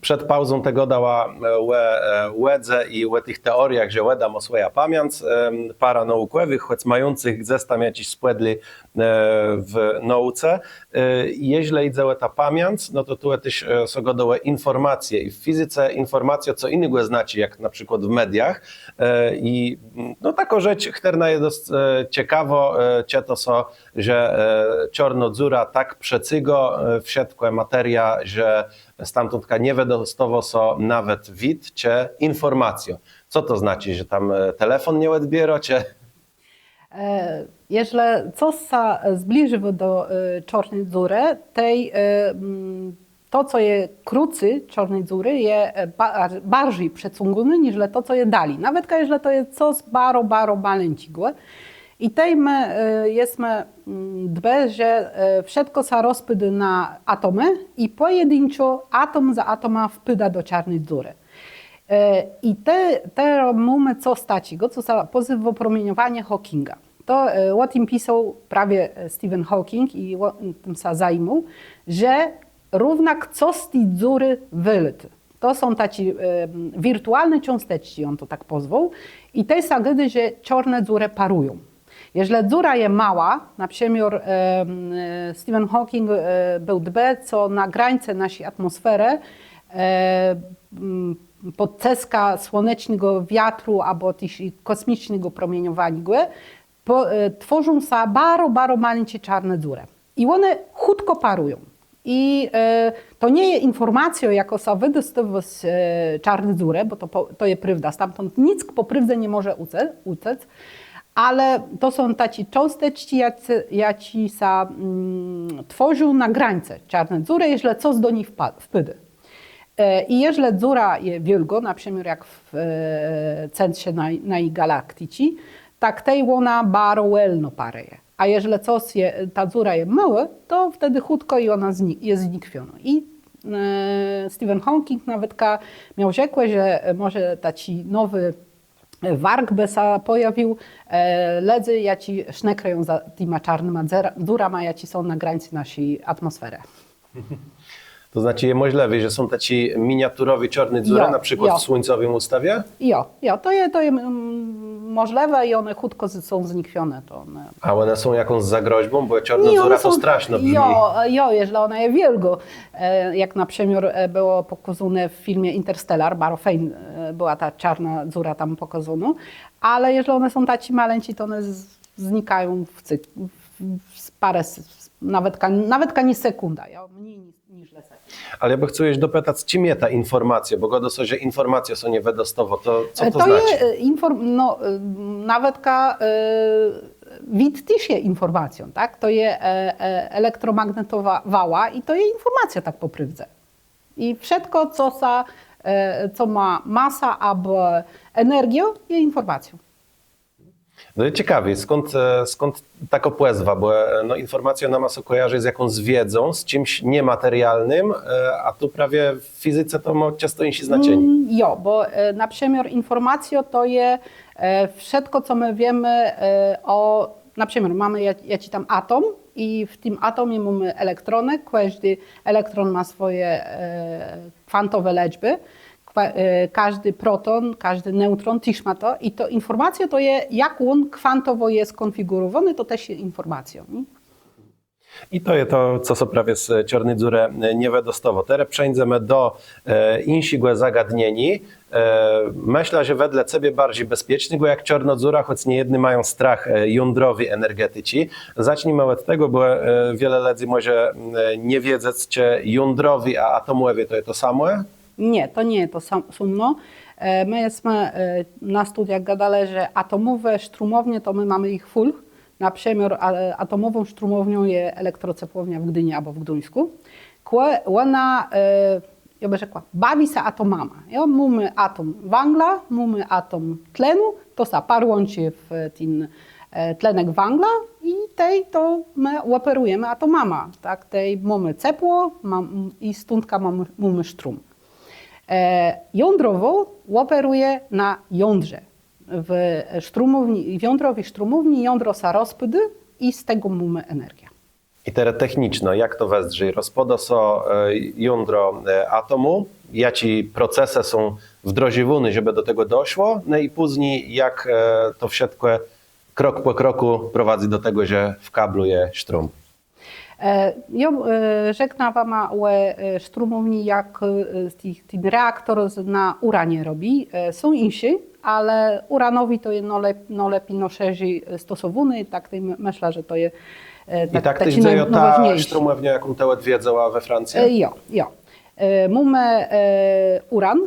Przed pauzą të gôdała ò wòdze i ò tëch teòriach, że wòda mô swòjã pamiãc, paranôùkòwëch, chòc mającëch gdzes tam jaczis spòdlé w nôùce. Jeżlë jidze ò tã pamiãc, no to tu téż sã gôdô ò infòrmacje i w fizyce infòrmacjô co jinégò znaczi jak na przikłôd w mediach. I no takô rzecz, chtërna je dosc cekawô, czëtô sã, że czôrnô dzura tak przëcygô wszëtką materiã, że stamtądka nie wëdostôwô sã nawet wid czë infòrmacjô. Co to znaczi, że tam telefón nie òdbiérô czë? Jeżlë cos sã zbliżiwô do czôrny dzurë, tej to, co je krócy czôrny dzurë, je barżi przëcygóné niżlë to, co je dali. Nawetka jeżlë to je cos baro, baro malinczi. I tej më jesmë dbë, że wszëtkò sã rozpôdô na atomë i pòjedinczo atom za atomã wpôdô do czôrny dzurë. I te, terô mómë cos taczégò, co sã pòzywô promieniowanie Hawkinga. To ò tim pisôł prawie Stephen Hawking i tim sã zajimôł, że równak cos z ti dzurë wëlôtô. To są taczé wirtualné cząsteczczi, òn to tak pòzwôł. I tej sã gôdô, że czôrné dzurë parëją. Jeżlë dzura je môłô, na przëmiôr Stephen Hawking béł dbë, co na grańcë naszi atmòsferë pòd cëskã słonecznégò wiatru abò téż kòsmicznégò promieniowaniô twòrzą sã baro, baro malinczé czôrné dzurë. I òne chùtkò parëją. I to nie je infòrmacjô, jakô sã wëdostôwô z czôrny dzurë, bò to je prôwda, stamtąd nick pò prôwdze nie mòże ùcec, ale to są taczé cząsteczczi, jaczé sã twòrzą na grańcë czôrny dzurë, jeżlë cos do nich wpôdô. I jeżlë dzura je wiôlgô, na przëmiôr jak w centrze naji galakticzi, tak tej òna baro wòlno parëje. A jeżlë cos je, ta dzura je môłô, to wtedë chùtkò i òna je znikwionô. I Stephen Hawking nawetka miôł rzekłé, że mòże taczi nowi warg bë sã pòjawił, lëdzy, jaczi szëkają za tima czôrnyma dzurama, jaczé są na grańcë naszi atmòsferë. To znaczi, je mòżlëwé, że są taczé miniaturowé czôrné dzurë, na przikłôd w słuńcowim ùstawie? Jo, jo, to je, to je mòżlëwé i òne chùtkò są znikwioné. A òne są jakąs zagrozbą, bò czôrnô dzura to strasznô brzmi. Jo, jeżlë òna je wiôlgô, jak na przëmiôr bëło pòkôzóné w filmie Interstellar, baro fejn bëła ta czôrnô dzura tam pòkôzónô, ale jeżlë òne są taczé malinczé, to òne znikają w parã, nawetka nié sekùnda, jo, mni niżlë sekùnda. Ale jô bë chcôł jesz dopëtac, czim je ta infòrmacjô, bò gôdô sã, że infòrmacjô sã nie wëdostôwô, to co to znaczi? No, nawetka wid téż je infòrmacją, tak? To je elektromagnetowô fala i to je infòrmacjô tak pò prôwdze. I wszëtkò, co sã, co mô masã abò energiã, je infòrmacją. No i cekawi, skąd, skąd takô pòzwa, bò no, infòrmacjô nama sã kòjarzi z jakąs wiedzą, z czims niematerialnym, a tu prawie w fizyce to mô czãsto jinszé znaczenié. Jo, bò na przëmiôr infòrmacjô to je wszëtkò, co më wiémë ò, na przëmiôr mómë jaczi tam atom i w tim atomie mómë elektronë, kòżdi elektron mô swòje kwantowé lëczbë. Kòżdi proton, kòżdi neùtron téż mô to. I to infòrmacjô to je, jak òn kwantowò je skònfigùrowóny, to téż je infòrmacjô. I to je to, co sã prawie z czôrny dzurë nie wëdostôwô. Terô przeńdzemë do jinszégò zagadnieniô. Mëszlã, że wedle cebie barżi bezpiecznégò jak czôrnô dzura, chòc niejedny mają strach jądrowi energeticzi. Zacznijmë òd tegò, bò wiele lëdzy mòże nie wiedzec, czë jądrowi a atomòwi to je to samò. Nié, to nie je to sóm-, sómno. Më jesmë na sztudiach gôdelë, że atomòwé sztrómòwnie to më mómë jich fùl. Na przëmiôr atomòwą sztrómòwnią je elektrocepłownia w Gdini abò w Gduńskù. Kò òna, jô bë rzekła, bawi sã atomama. Jo, mómë atom wãgla, mómë atom tlenu, to sã parłãczi w ten tlenek wãgla i tej to më òperëjemë atomama, tak? Tej mómë cepło i stądka mómë sztróm. Jądrowô òperëje na jądrze. W sztrómòwni, w jądrowi sztrómòwni jądro sã rozpôdô i z tegò mómë energiã. I terô techniczno, jak to wëzdrzi? Rozpôdô sã jądro atomù, jaczé procesë są wdrôżiwóné, żebë do tegò doszło, no i pózni jak to wszëtkò krok pò krokù prowadzy do tegò, że w kablu je sztrum. Jo, rzeknã wama ò sztrumòwni, jak ten reaktor na uranie robi. Są jinszé, ale uranowi to je nôlepi, nôlepi, nôszerzi stosowóny, tak tej mëszlã, że to je. I tak téż dzejô ta sztrumòwniô, jaką të òdwiedzała we Francji? Jo, jo. Mómë uran,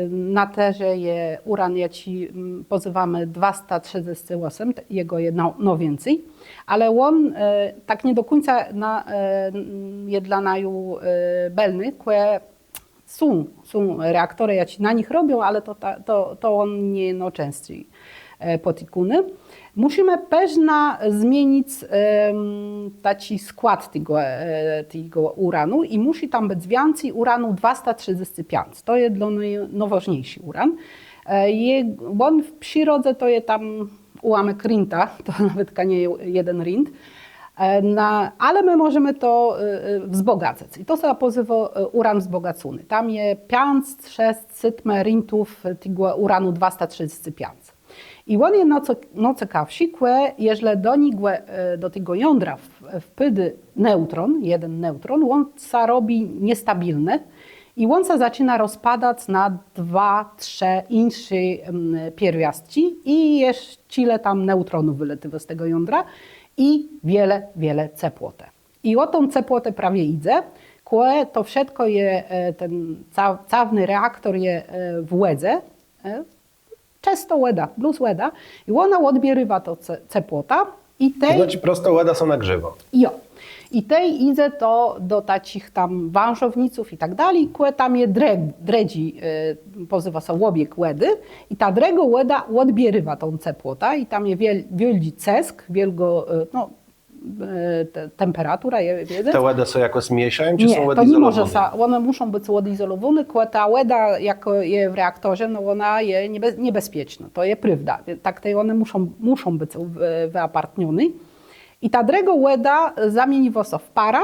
na terô je uran, jaczi pòzywómë dwasta trzëdzescë òsem, jegò je nôwicy, ale òn tak nie do kùńca je dlô naju bëlny, kò są, są reaktorë, jaczi na nich robią, ale to òn nie nôczãscy pòtikóny. Mùszimë përznã zmienic taczi skłôd tegò uranu i mùszi tam bëc wiãcy uranu dwasta trzëdzescë piãc. To je dlô naju nôwôżniészi uran. Òn w przirodze to je tam ùłómk rinta, to nawetka nie je jeden rint. Ale më mòżemë to wzbògacëc. I to sã pòzywô uran wzbògacony. Tam je piãc, szesc, sétmë rintów tegò uranu dwasta trzëdzescë piãc. I òn je nôcekawszi, kò jeżlë do niegò, do tegò jądra wpôdô neùtron, jeden neùtron, òn sã robi niestabilny i òn sã zaczinô rozpadac na dwa, trzë jinszé pierwiôstczi i jesz czile tam neùtronów wëlatiwô z tegò jądra i wiele, wiele cepłotë. I ò tã cepłotã prawie jidze, kò to wszëtkò je, ten całowny reaktor je w wòdze, czësto wòda, blós wòda. I òna òdbiérô tã cepłotã. I tej... Znaczi prosto wòda sã nagrzéwô. Jo. I tej jidze to do taczich tam wãżowniców i tak dali, kò tam je drëdżi, pòzywô sã òbiég wòdë. I ta drëgô wòda òdbiérô tã cepłotã i tam je wiôldżi cësk, wiôlgô, no, temperatura je, wiedzec. Te wòdë sã jakòs miészają, czë są òdizolowóné? Nié, to ni mòże sã, òne mùszą bëc òdizolowóné, kò ta wòda, jakô je w reaktorze, no òna je niebezpiecznô, to je prôwda. Tak tej òne mùszą, mùszą bëc wëapartnioné. I ta drëgô wòda zamieniwô sã w parã,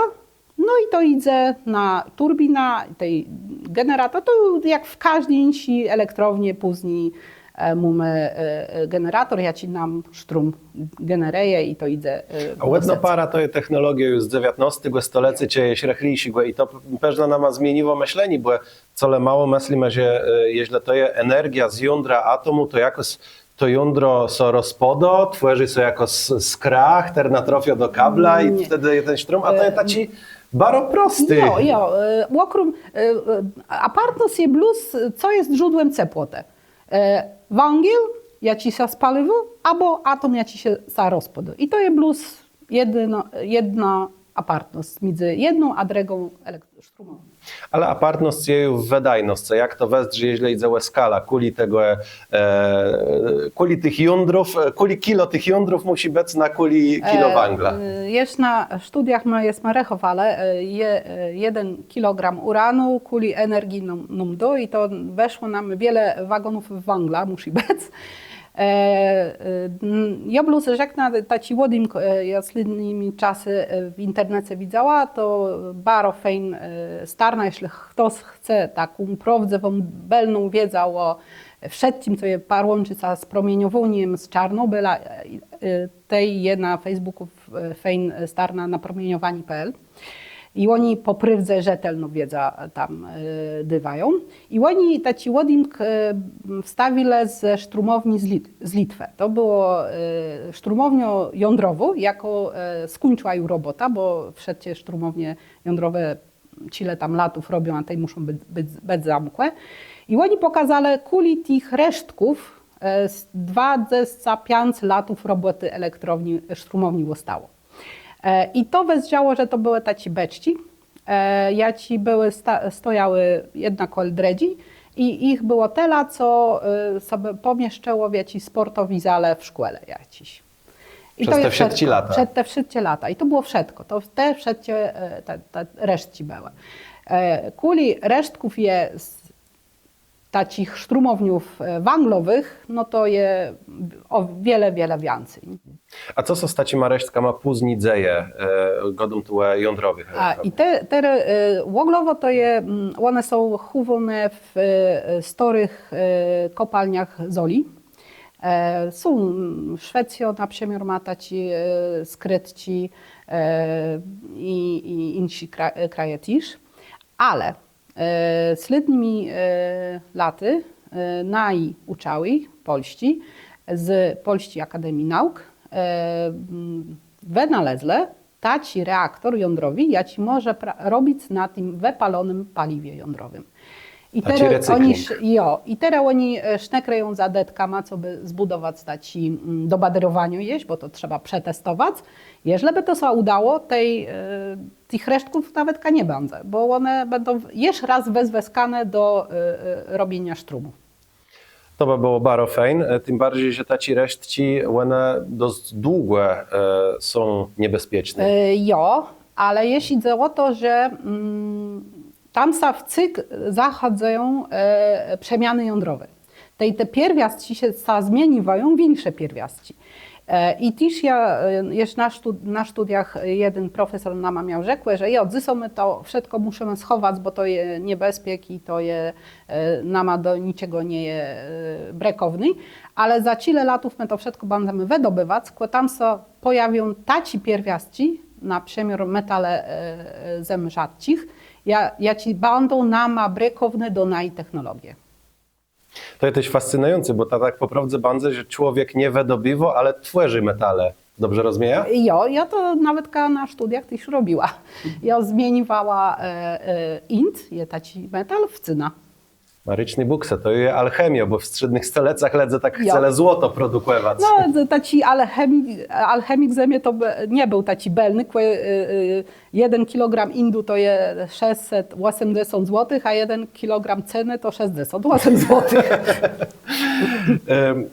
no i to jidze na turbinã, tej generator, to jak w kòżdi jinszi elektrowni pózni mómë generator, jaczi nóm sztrum generëje i to jidze. A wòdnô para to je technologiô ju z dzewiãtnôstégò stolecô, czë jesz rëchlészégò i to pewno nama zmieniło mëszlenié, bò colemało mëslimë, że jeżlë to je energiô z jądra atomù, to jakòs to jądro sã rozpôdô, twòrzi sã jakôs skra, chtërna trafiô do kabla i wtedë je ten sztrum, a to je taczi baro prosti. Jo, jo. Òkróm, apartnosc je blós, co je zdrzódłã cepłotë. Wãdżel, jaczi sã spôliwô, abò atom, jaczi sã rozpôdô. I to je blós jedna apartnosc midzë jedną a drëgą elektrosztrumòwnią. Ale apartnosc je ju w wëdajnoscë. Jak to wëzdrzi, jeżlë jidze ò skalã, kùli tegò, kùli tëch jądrów, kùli kilo tëch jądrów mùszi bëc na kùli kilo wãgla? Jesz na sztudiach më jesmë rechòwelë, jeden kilogram uranu kùli energii nóm dô i to wëszło nóm, wiele wagónów wãgla mùszi bëc. Jô blós rzeknã, taczi òdjimk jô slédnyma czasë w internece widzała, to baro fejn starna, jeżlë chtos chce taką prôwdzëwą, bëlną wiedzã ò wszëtczim, co je parłãczi sã z promieniowanié z Czôrnobëla, tej je na Facebookù fejn starna napromieniowani pl. I òni pò prôwdze rzetelną wiedzã tam dôwają. I òni taczi òdjimk wstawilë ze sztrumòwni z Litwë. To bëła sztrumòwniô jądrowô, jakô skùńczëła ju robòtã, bò wszëtczé sztrumòwnie jądrowé czile tam latów robią, a tej mùszą bëc zamkłé. I òni pòkôzelë, kùli tëch resztków z dwadzesce piãc latów robòtë elektrowni, sztrumòwni òstało. I to wëzdrzało, że to bëłë taczé beczczi, jaczé bëłë, stojałë jedna kòl drëdżi i jich bëło tëli, co sã bë pòmiescëło w jaczis spòrtowi zalë w szkòle jaczis. Przez te wszëtczé lata. Przez te wszëtczé lata. I to bëło wszëtkò. To te wszëtczé te resztczi bëłë. Kùli resztków je taczich sztrómòwniów e, wãglowëch, no to je o wiele, wiele wiãcy. A co sã z taczima resztkama pózni dzeje, e, gôdóm tu ò jądrowëch elektrowniach. A i te, te e, òglowò to je, mm, òne są chòwóné w e, stôrëch e, kòpalniach zoli. E, są mm, Szwecjô na przëmiôr mô taczé e, skrëtczi e, i, i jinszi kra, kraje téż. Ale e, slédnymi e, latë e, naji ùczałi pòlsczi z Pòlsczi Akademii Nauk e, mm, wënalezlë taczi reaktor jądrowi, jaczi mòże pra- robic na tim wëpalónym paliwie jądrowim. I terô òni sz- jo, i terô òni e, szëkają za dëtkama, cobë zbùdowac taczi mm, do badérowaniô jesz, bò to trzeba przetestowac. Jeżlë bë to sã ùdało, tej e, tëch resztków nawetka nie bãdze, bò òne bãdą jesz rôz wëzwëskóné do e, e, robieniô sztrómù. To bë bëło baro fejn, e, tim barżi, że taczé resztczi, òne dosc długò e, są niebezpieczné. E, jo, ale jeżlë jidze ò to, że mm, tam sã wcyg zachôdzają e, przemianë jądrowé. Tej te pierwiôstczi sã zmieniwają w jinszé pierwiôstczi. E, I téż jô e, jesz na, sztu, na sztudiach jeden profesor nama miôł rzekłé, że jo, dzysô më to wszëtkò mùszimë schòwac, bò to je niebezpiek i to je e, nama do niczegò nie je e, brëkòwné, ale za czile latów më to wszëtkò bãdzemë wëdobëwac, kò tam sã pòjawią taczé pierwiôstczi, na przëmiôr metale e, e, zem rzadczich, ja, jaczé bãdą nama brëkòwné do naji technologie. To je téż fascynëjącé, bò to tak pò prôwdze bãdze, że człowiek nie wëdobiwô, ale twòrzi metale. Dobrze rozmiejã? Jo, jô to nawetka na sztudiach téż robiła. Jô zmieniwała e, e, int, je taczi metal, w cënã. Marëczné bùksë, to je alchemiô, bò w strzédnëch stalecach lëdze tak chcelë złoto produkòwac. No, taczi alchemik, alchemik ze mie to bë- nie béł taczi bëlny, kò e, e, jeden kilogram indu to je szescset òsemdzesąt złotëch, a jeden kilogram cënë to szescdzesąt òsem złotëch. Em,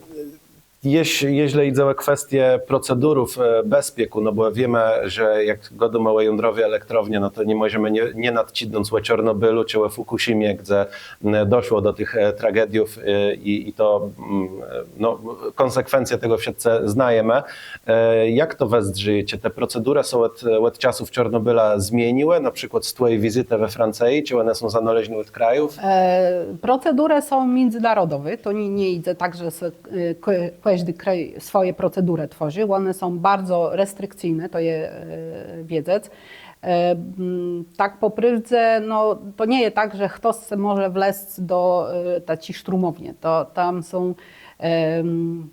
jeż- Jeżlë jidze ò kwestie procedurów e, bezpiekù, no bò wiémë, że jak gôdómë ò jądrowi elektrownie, no to ni mòżemë nie, nie nadczidnąc ò Czôrnobëlu czë ò Fùkùszimie, gdze m, doszło do tëch e, tragediów e, i, i to, mm, e, no, kònsekwencje tegò wszëtcë znajemë. E, jak to wëzdrzi? Czë te procedurë sã òd, òd czasów Czôrnobëla zmieniłë, na przikłôd z twòji wizytë we Francji, czë òne są zanôleżné òd krajów? E, procedurë są midzënôrodowé, to nie, nie jidze tak, że s- e, kò- kòżdi kraj swòje procedurë twòrzi, òne są baro restrikcyjné, to je e, wiedzec. E, mm, tak pò prôwdze, no, to nie je tak, że chtos mòże wlezc do e, taczi sztrómòwnie. To tam są, em,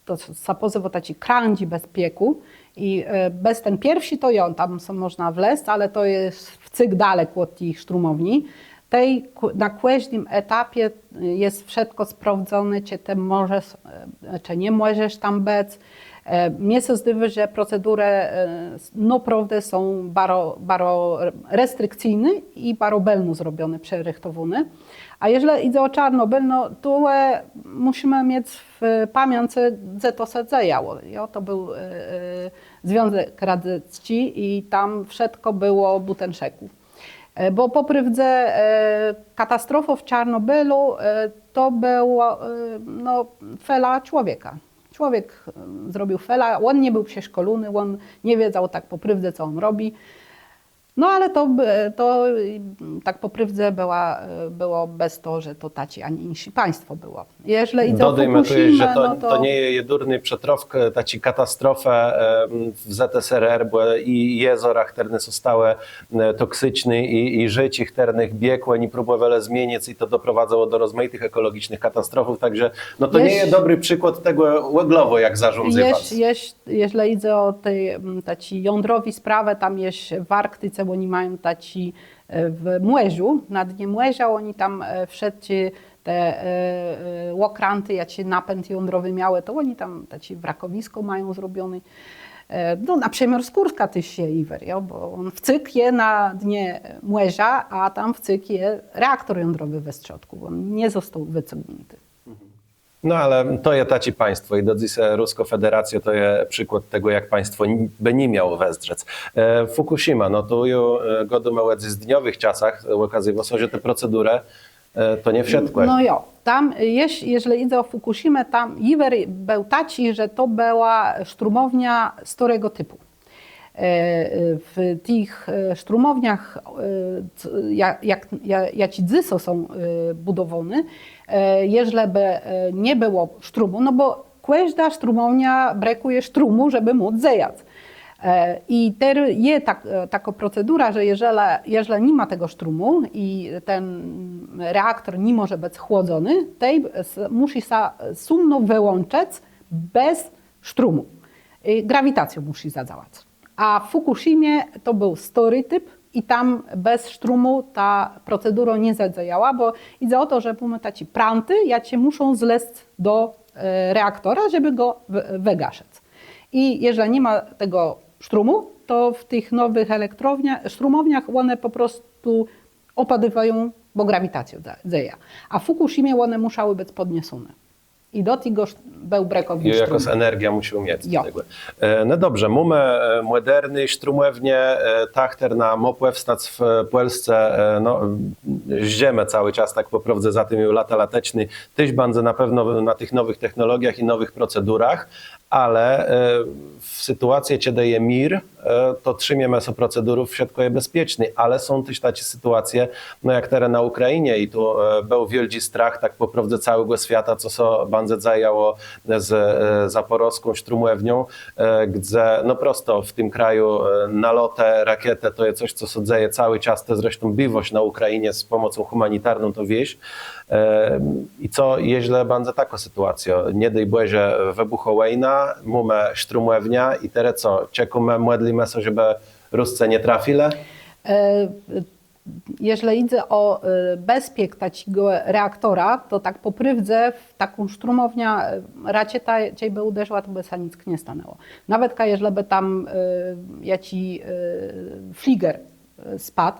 to s- sã pòzywô taczi krãdżi bezpiekù i e, bez ten pierszi to jo, tam są mòżna wlezc, ale to je wcyg dalek òd tëch sztrómòwni. Tej kò- na kòżdim etapie e, je wszëtkò sprôwdzoné, czë të mòżesz, e, czë ni mòżesz tam bëc. E, mie sã zdôwô, że procedurë e, s- naprôwdã są baro, baro restrikcyjné i baro bëlno zrobioné, przërëchtowóné. A jeżlë jidze ò Czôrnobël, no to e, mùszimë miec w pamiãcë, dze to sã dzejało. Jo, to béł e, e, Związk Radziecki i tam wszëtkò bëło bùten szëkù. E, bò pò prôwdze e, katastrofô w Czôrnobëlu e, to bëła e, no, fela człowieka. Człowiek e, zrobił felã, òn nie béł przeszkòlony, òn nie wiedzôł tak pò prôwdze, co òn robi. No ale to, e, to e, tak pò prôwdze bëła, e, bëło bez to, że to taczé, a nie jinszé państwò bëło. Jeżlë jidze ò Fùkùszimã, no to... Dodôjmë téż, że to, to nie je jedurny przëtrôfk e, taczi katastrofë e, m, w Z S R R, bò i jezora, chtërne sã stałë e, toksyczné i, i rzéczi, chtërnëch biég òni próbòwelë zmienic i to doprowadzało do rozmajitëch ekòlogicznëch katastrofów, tak że no to nie je dobri przikłôd tegò òglowò, jak zarządzëwac. Jesz, jesz, jeżlë jidze ò te m, taczé jądrowé sprawë, tam jesz w Arktice òni mają taczé e, w mòrzu, na dnie mòrza òni tam e, wszëtczé te e, e, òkrãtë, jaczé napãd jądrowi miałë, to òni tam taczé wrakowiskò mają zrobioné. E, no, na przëmiôr z Kùrska téż je jiwer, jo, bò òn wcyg je na dnie mòrza, a tam wcyg je reaktor jądrowi we strzódkù, òn nie òstôł wëcygniãti. No ale to je taczé państwò i do dzysô Ruskô Federacjô to je przikłôd tegò, jak państwò n- bë ni miało wëzdrzec. E, Fùkùszima, no to ju e, gôdómë ò dzysdniowëch czasach, òkazywô sã, że te procedurë E, to nie wszëtkò. No jo, tam, jeż, jeżlë jidze ò Fukushimã, tam jiwer béł taczi, że to bëła sztrómòwniô stôrégò tipù. E, e, w tëch, e, sztrómòwniach, e, c-, ja-, jak, ja-, jaczé dzysô są, e, bùdowóné, e, jeżlë bë, e, nie bëło sztrómù, no bò kòżdô sztrómòwniô brëkùje sztrómù, żebë móc dzejac. E, i terô je tak, e, takô procedura, że jeżlë, jeżlë ni ma tegò sztrómù i ten reaktor ni mòże bëc chłodzony, tej s-, mùszi sã sómno wëłączëc bez sztrómù. E, grawitacjô mùszi zadzejac. A w Fukushimie to béł stôri tip i tam bez sztrómù ta procedura nie zadzejała, bò jidze ò to, że mómë taczé prãtë, jaczé mùszą zlezc do, e, reaktora, żebë gò wë-, wëgaszëc. I jeżlë ni ma tegò sztrómù, to w tëch nowëch elektrowniach, sztrómòwniach òne pò prostu òpadiwają, bò grawitacjô dze-, dzeje. A w Fukushimie òne mùszałë bëc pòdniesóné. I do tegò sz-, béł brëkòwny sztróm. Jo, jakąs energiã mùszôł miec do tegò. E, no dobrze, mómë, e, mòderné sztrómòwnie, e, ta, chtërna mô pòwstac w, e, Pòlsce, e, no, żdżemë całi czas, tak pò prôwdze, za tim ju lata lateczné, téż bãdze na pewno na tëch nowëch technologiach i nowëch procedurach, ale, e, w sytuacje, czedë je mir, e, to trzimiemë sã procedurów, wszëtkò je bezpieczné, ale są téż taczé sytuacje, no jak terô na Ùkrajinie i tu, e, béł wiôldżi strach, tak pò prôwdze całégò swiata, co sã bãdze dzejało z, e, zaporowską sztrómòwnią, e, gdze, no prosto w tim kraju, e, nalotë, rakietë, to je cos, co sã dzeje całi czas, të zresztą biwôsz na Ùkrajinie z pòmòcą hùmanitarną, to wiész. E, i co, jeżlë bãdze takô sytuacjô, nie dôj Bòże, wëbùchô wòjna, mómë sztrómòwniã i terô co, czekómë, mòdlimë sã, żebë Rusce nie trafilë? E, jeżlë jidze ò, e, bezpiek taczégò reaktora, to tak pò prôwdze w taką sztrómòwniã, e, raczej ta, czejbë ùderzëła, to bë sã nick nie stanãło. Nawetka jeżlë bë tam, e, jaczi, e, fliger, e, spadł,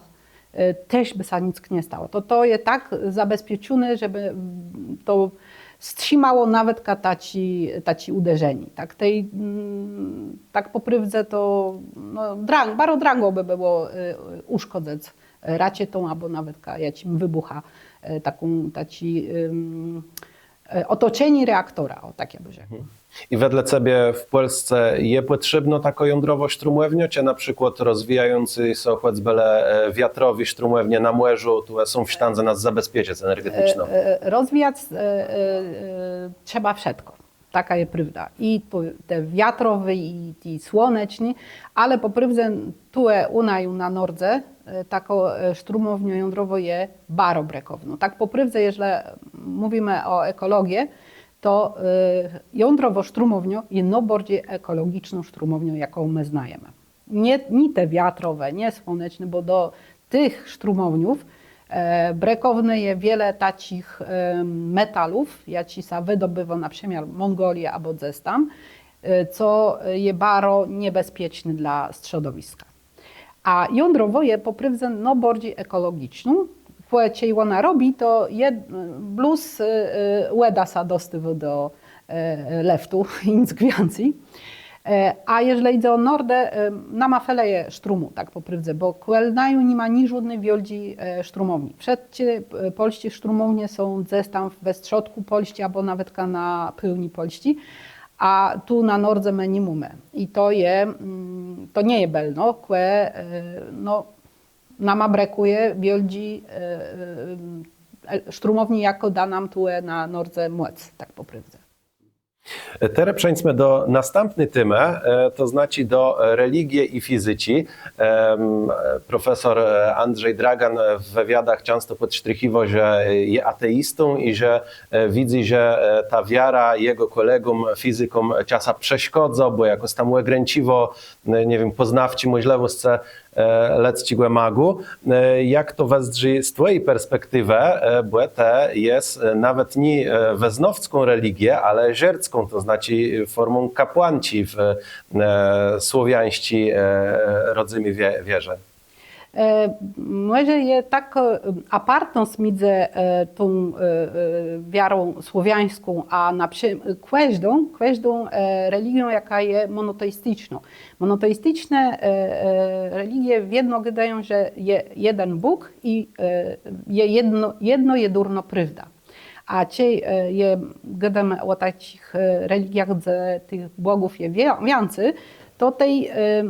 e, téż bë sã nick nie stało. To, to je tak zabezpieczoné, żebë, mm, to strzimało nawetka taczé, taczé ùderzenié. Tak tej, mm, tak pò prôwdze to, no, drã-, baro drãgò bë bëło, e, ùszkòdzëc, e, rakietą abò nawetka jaczim wëbùchã, e, taką, taczé, em, e, òtoczenié reaktora, ò, tak jô bë rzekł. Mhm. I wedle cebie w Pòlsce je pòtrzébnô takô jądrowô sztrómòwniô, czë na przikłôd rozwijającé sã chòcbë le, e, wiatrowé sztrómòwnie na mòrzu, tu są w sztãdze nas zabezpieczëc energeticzno? E, e, rozwijac, e, e, e, trzeba wszëtkò. Takô je prôwda. I tu te wiatrowé, i te słoneczné, ale pò prôwdze tu ù naju na nordze, e, takô, e, sztrómòwniô jądrowô je baro brëkòwnô. Tak pò prôwdze, jeżlë mówimë ò ekòlogii, to, e, jądrowô sztrómòwniô je nôbarżi ekòlogiczną sztrómòwnią, jaką më znajemë. Nié, nié te wiatrowé, nié słoneczné, bò do tëch sztrómòwniów, e, brëkòwné je wiele taczich, e, metalów, jaczé sã wëdobiwô na przëmiôr w Mòngòlii abò dzes tam, e, co je baro niebezpieczné dlô strzodowiska. A jądrowô je pò prôwdze nôbarżi ekòlogiczną, bò czej òna robi, to je, blós, e, e, wòda sã dostôwô do, e, e, lëftu, nick wiãcy. E, a jeżlë jidze ò nordë, e, nama feleje sztrómù, tak pò prôwdze, bò kòl naju ni ma niżódny wiôldżi, e, sztrómòwni. Wszëtczé, e, pòlsczé sztrómòwnie są dzes tam we strzódkù Pòlsczi abò nawetka na pôłnim Pòlsczi. A tu na nordze më ni mómë. I to je, mm, to nie je bëlno, kò, e, no, nama brëkùje wiôldżi, e, e, e, sztrómòwni, jakô dô nam tu, e, na nordze mòc, tak pò prôwdze. E, terô przeńdzmë do nastãpny témë, e, to znaczi do, e, religie i fizyczi. Em, e, profesor, e, Andrzej Dragan, e, w wëwiadach czãsto pòdsztrichiwô, że, e, je ateistą i że e, widzy, że, e, ta wiara jegò kòlegóm, fizykóm, czasã przeszkôdzô, bò jakòs tam ògrańcziwô, e, nie wiém, pòznôwczé mòżlëwòscë, e, lëdzczégò mózgù. E, jak to wëzdrzi z twòji perspektiwë, e, bò të jes, e, nawet nié, e, wëznôwcką religie, ale żerdzką, to znaczi fòrmą kapłanczi w, e, słowiańsczi, e, rodzëmi wie-, wierze? E, Mòże je takô apartnosc midzë e, tą e, e, wiarą słowiańską a na przëmiôr kòżdą, kòżdą e, religią, jakô je mònoteisticznô. Mònoteisticznô e, e, religie wiedno gôdają, że je jeden Bóg i e, je jedno, jedno jedurnô prôwda. A czej e, je, gôdómë ò taczich e, religiach, dze tëch bògów je wiãcy, to tej e,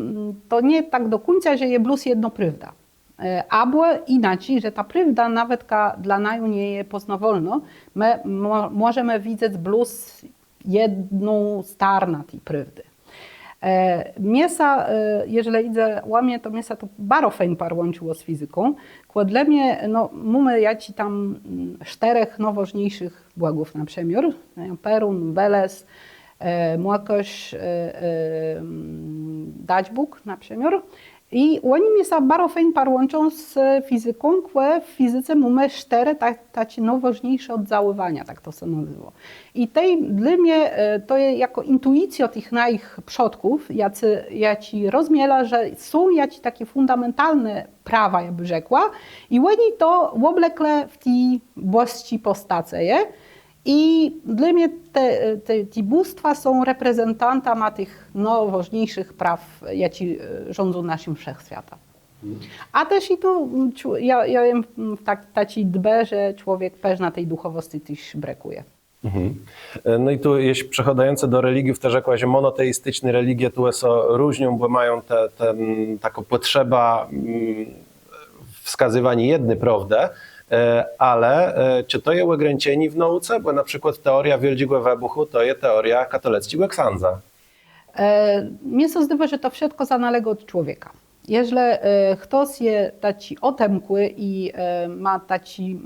to nié tak do kùńca, że je blós jednô prôwda. E, abò jinaczi, że ta prôwda nawetka dlô naju nie je pòznôwalnô, më mòżemë widzec blós jedną starnã ti prôwdë. Mie sã, jeżlë jidze ò mie, to mie sã to baro fejn parłãczëło z fizyką. Kò dlô mie, no, mómë jaczi tam sztërzech nôwôżniészich bògów, na przëmiôr Perun, Weles, Mòkòsz, Dadźbóg, na przëmiôr. I òni mie sã baro fejn parłãczą z fizyką, kò w fizyce mómë sztërë taczé nôwôżniészé òddzałiwania, tak to sã nazéwô. I tej dlô mie to je jakô intuicjô tëch najich przodków, jaczi rozmielë, że są jaczés taczé fùndamentalné prawa, jô bë rzekła, i òni to òbleklë w ti bòsczi pòstacë. I dlô mie te bóstwa są reprezentantama tëch nôwôżniészich praw, jaczé rządzą naszim wszechswiatã. A téż i tu jô jem w taczi dbë, że człowiek përznã ti dëchòwòscë téż brëkùje. No i tu jesz przechòdającë do religiów, të rzekła, że mònotejisticzné religie tu sã różnią, bò mają tã taką pòtrzebã wskazywaniô jedny prôwdë, ale czë to je ògrańczenié w nôùce? Bò na przikłôd teòriô wiôldżégò wëbùchù to je teòriô katolëcczégò ksãdza. Mie sã zdôwô, że to wszëtkò zanôlégô òd człowieka. Jeżlë chtos je taczi òtemkłi i mô taczi,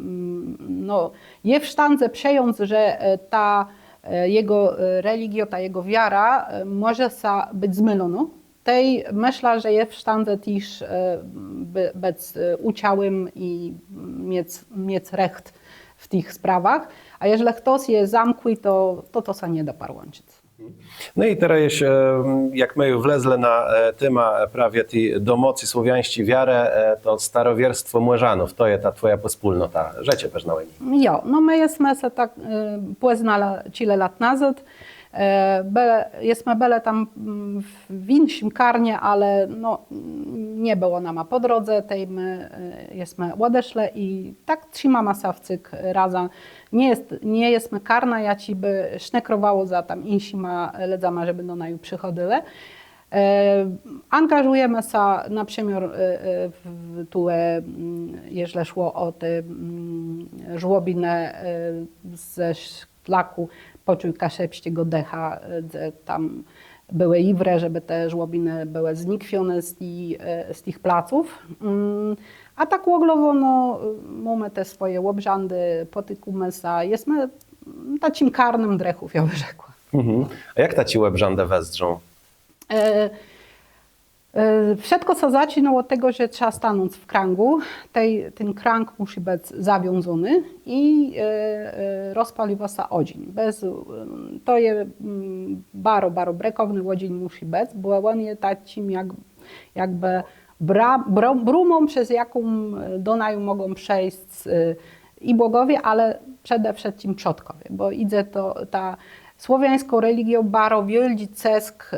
no, je w sztãdze przëjąc, że ta jegò religiô, ta jegò wiara mòże sã bëc zmilonô, tej mëszlã, że je w sztãdze téż bëc ùczałim i miec recht w tëch sprawach. A jeżlë chtos je zamkłi, to to sã nie dô parłãczëc. No i terô jesz, jak më ju wlezlë na témã prawie ti domôcy słowiańsczi wiarë, to starowierstwò Mòrzanów, to je ta twòja pòspólnota. Rzeczë përznã ò ni. Jo, no më jesmë sã tak pòznelë czile lat nazôd. Jesmë bëlë tam w jinszim karnie, ale no nie bëło nama pò drodze, tej më jesmë òdeszlë i tak trzimáma sã wcyg razã. Nie jesmë karnã, jaczé bë szëkòwało za tam jinszima lëdzama, żebë do naju przëchòdzëlë. Angażëjemë sã na przëmiôr tu, jeżlë szło ò te żłobinë ze szlakù Pòczuj kaszëbsczégò dëcha, dze tam bëłë jiwrë, żebë te żłobinë bëłë znikwioné z tëch placów. A tak òglowò, no, mómë te swòje òbrzãdë, pòtikómë sã, jesmë taczim karnã drëchów, jô bë rzekła. A jak taczé òbrzãdë wëzdrzą? Wszëtkò sã zaczinô òd tegò, że trzeba stanąc w krãgù. Ten krąg mùszi bëc zawiązóny i rozpôliwô sã òdżin. To je baro, baro brëkòwny òdżin mùszi bëc, bò òn je taczim jakbë brómą, przez jaką do naju mògą przeńc i bògòwie, ale przede wszëtczim przodkòwie, bò jidze to, ta słowiańskô religiô baro wiôldżi cësk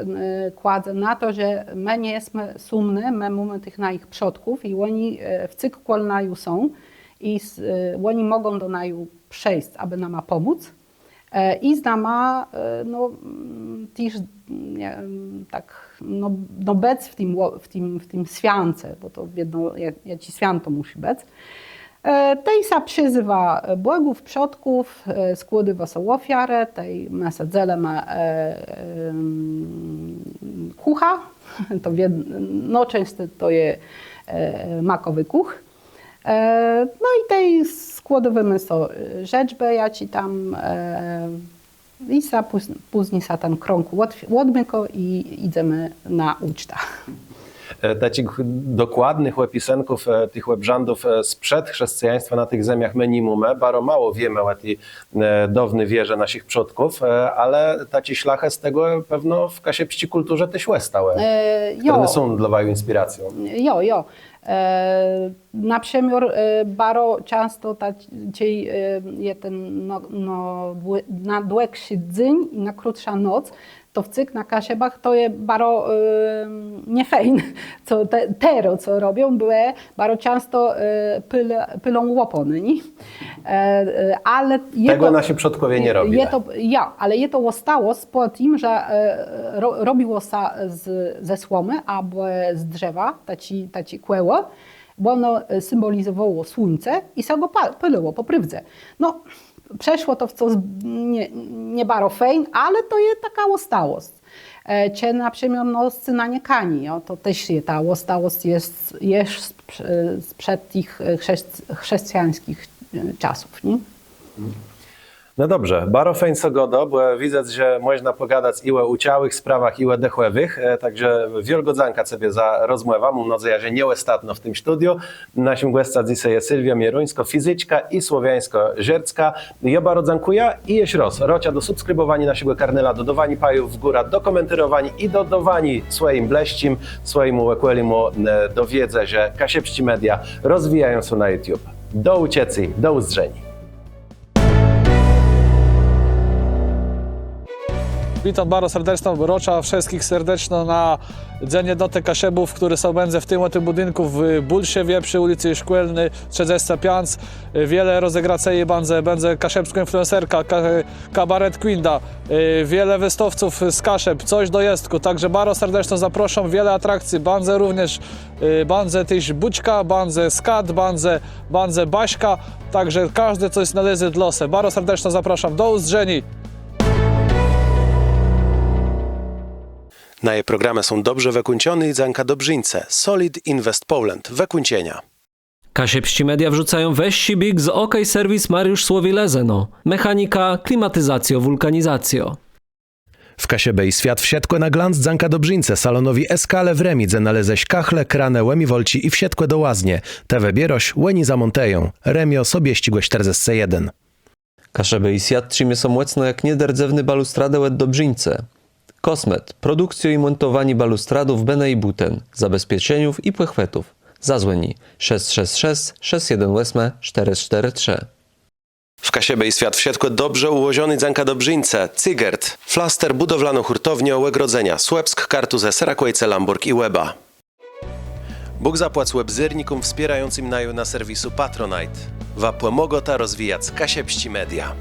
kładze na to, że më nie jesmë sómny, më mómë tëch najich przodków i òni wcyg kòl naju są i òni mògą do naju przeńc, abë nama pòmóc. I z nama, no, téż tak, no, bëc w tim swiãce, bò to wiedno jaczés swiãto mùszi bëc. Tej sã przëzéwô bògów, przodków, skłôdô sã òfiarë, tej më sã dzelëmë kùchã, to nôczãscy to je makòwi kùch. No i tej skłôdómë so żëczbë, jaczé tam i sã pózni sã ten krąg òdmikô i jidzemë na ùcztã. Taczich dokładnëch òpisënków tëch òbrzãdów sprzed chrzescëjaństwa na tëch zemiach më ni mómë. Baro mało wiémë ò ti dôwny wierze naszich przodków, ale taczé szlachë z tegò pewno w kaszëbsczi kùlturze téż òstałë, chtërne są dlô waju inspiracją. Jo, jo. Na przëmiôr baro czãsto ta czej je ten na dłëgszé dzéń i na krótszą noc, to wcyg na Kaszëbach to je baro niefajn, co terô co robią, bò baro czãsto pôlą òpònë, nié? Ale je to, tegò nasy przodkòwie nie robilë. Jo, ale je to òstało z pò tim, że robiło sã ze słomë abò z drzewa taczé kòło, bò òno symbòlizëwało słuńce i sã gò pôlëło pò prôwdze. No, przeszło to w cos nie baro fejn, ale to je takô òstałosc. Czë na przëmiôr no scenanié kani, to téż je ta òstałosc, je sprzed tëch chrzescëjańsczich czasów, nié? No dobrze, baro fejn sã gôdô, bò widzã, że mòżna pògadac i ò ùczałëch sprawach, i ò dëchòwëch. Tak że wiôlgô dzãka cebie za rozmòwã. Móm nôdzejã, że nie òstatnô w tim studiu. Naszim gòscã dzysô je Sylwiô Mieruńskô, fizyczka i słowiańskô żerczka. Jô baro dzãkùjã i jesz rôz rôczã do subskribòwaniô naszégò kanala, do dôwaniô pajów w górã, do kòmentérowaniô i do dôwaniô swòjim blësczim, swòjémù òkòlémù do wiedzë, że kaszëbsczé media rozwijają sã na YouTube. Do ùczëcô, do ùzdrzeniô. Witóm baro serdeczno, rôczã wszëtczich serdeczno na Dzéń Jednotë Kaszëbów, chtëren sã bãdze w tim òto bùdinkù w Bólszewie przë ùlicë Szkòlny trzëdzescë piãc. Wiele rozegracji bãdze, bãdze kaszëbskô influencerka, kabaret Kùńda, wiele wëstôwców z Kaszëb, cos do jestkù. Tak że baro serdeczno zaprôszóm, wiele atrakcji bãdze, również bãdze téż bùczka, bãdze skat, bãdze baszka. Tak że kòżdi cos nalézë dlô se. Baro serdeczno zaprôszóm. Do ùzdrzeniô. Naje programë są dobrze wëkùńczoné i dzãka dobrzińcë Solid Invest Poland. Wëkùńczenia. Kaszëbsczé media wrzucają wëższi biég z OK Serwis Mariusz Słowi, Lëzëno. Mechanika, klimatizacjô, wùlkanizacjô. W Kaszëbë i swiat wszëtkò na glanc dzãka dobrzińcë, salonowi Eskale w Rëmi, dze nalézesz kachle, kranë, ùmiwalczi i wszëtkò do łaznie. Të wëbiérôsz, òni zamòntëją. Rëmiô, Sobiesczégò sztërdzescë jeden. Kaszëbë i swiat trzimie sã mòcno jak nierdzewné balustradë òd dobrzińcë Kosmet. Produkcjô i mòntowanié balustradów bënë i bùten, zabezpieczeniów i pòchwëtów. Zazwòni: szesc szesc szesc, szesc jeden òsmë, sztërë sztërë trzë. W Kaszëbë i swiat wszëtkò dobrze ùłożoné dzãka dobrzińcë Cygert. Flaster, bùdowlanô hùrtowniô, ògrodzenia. Słëpsk, Kartuzë, Serakòjce, Lãbòrg i Łeba. Bóg zapłac òbzérnikóm wspiérającym naju na serwisu Patronite. Wa pòmôgôta rozwijac kaszëbsczé media.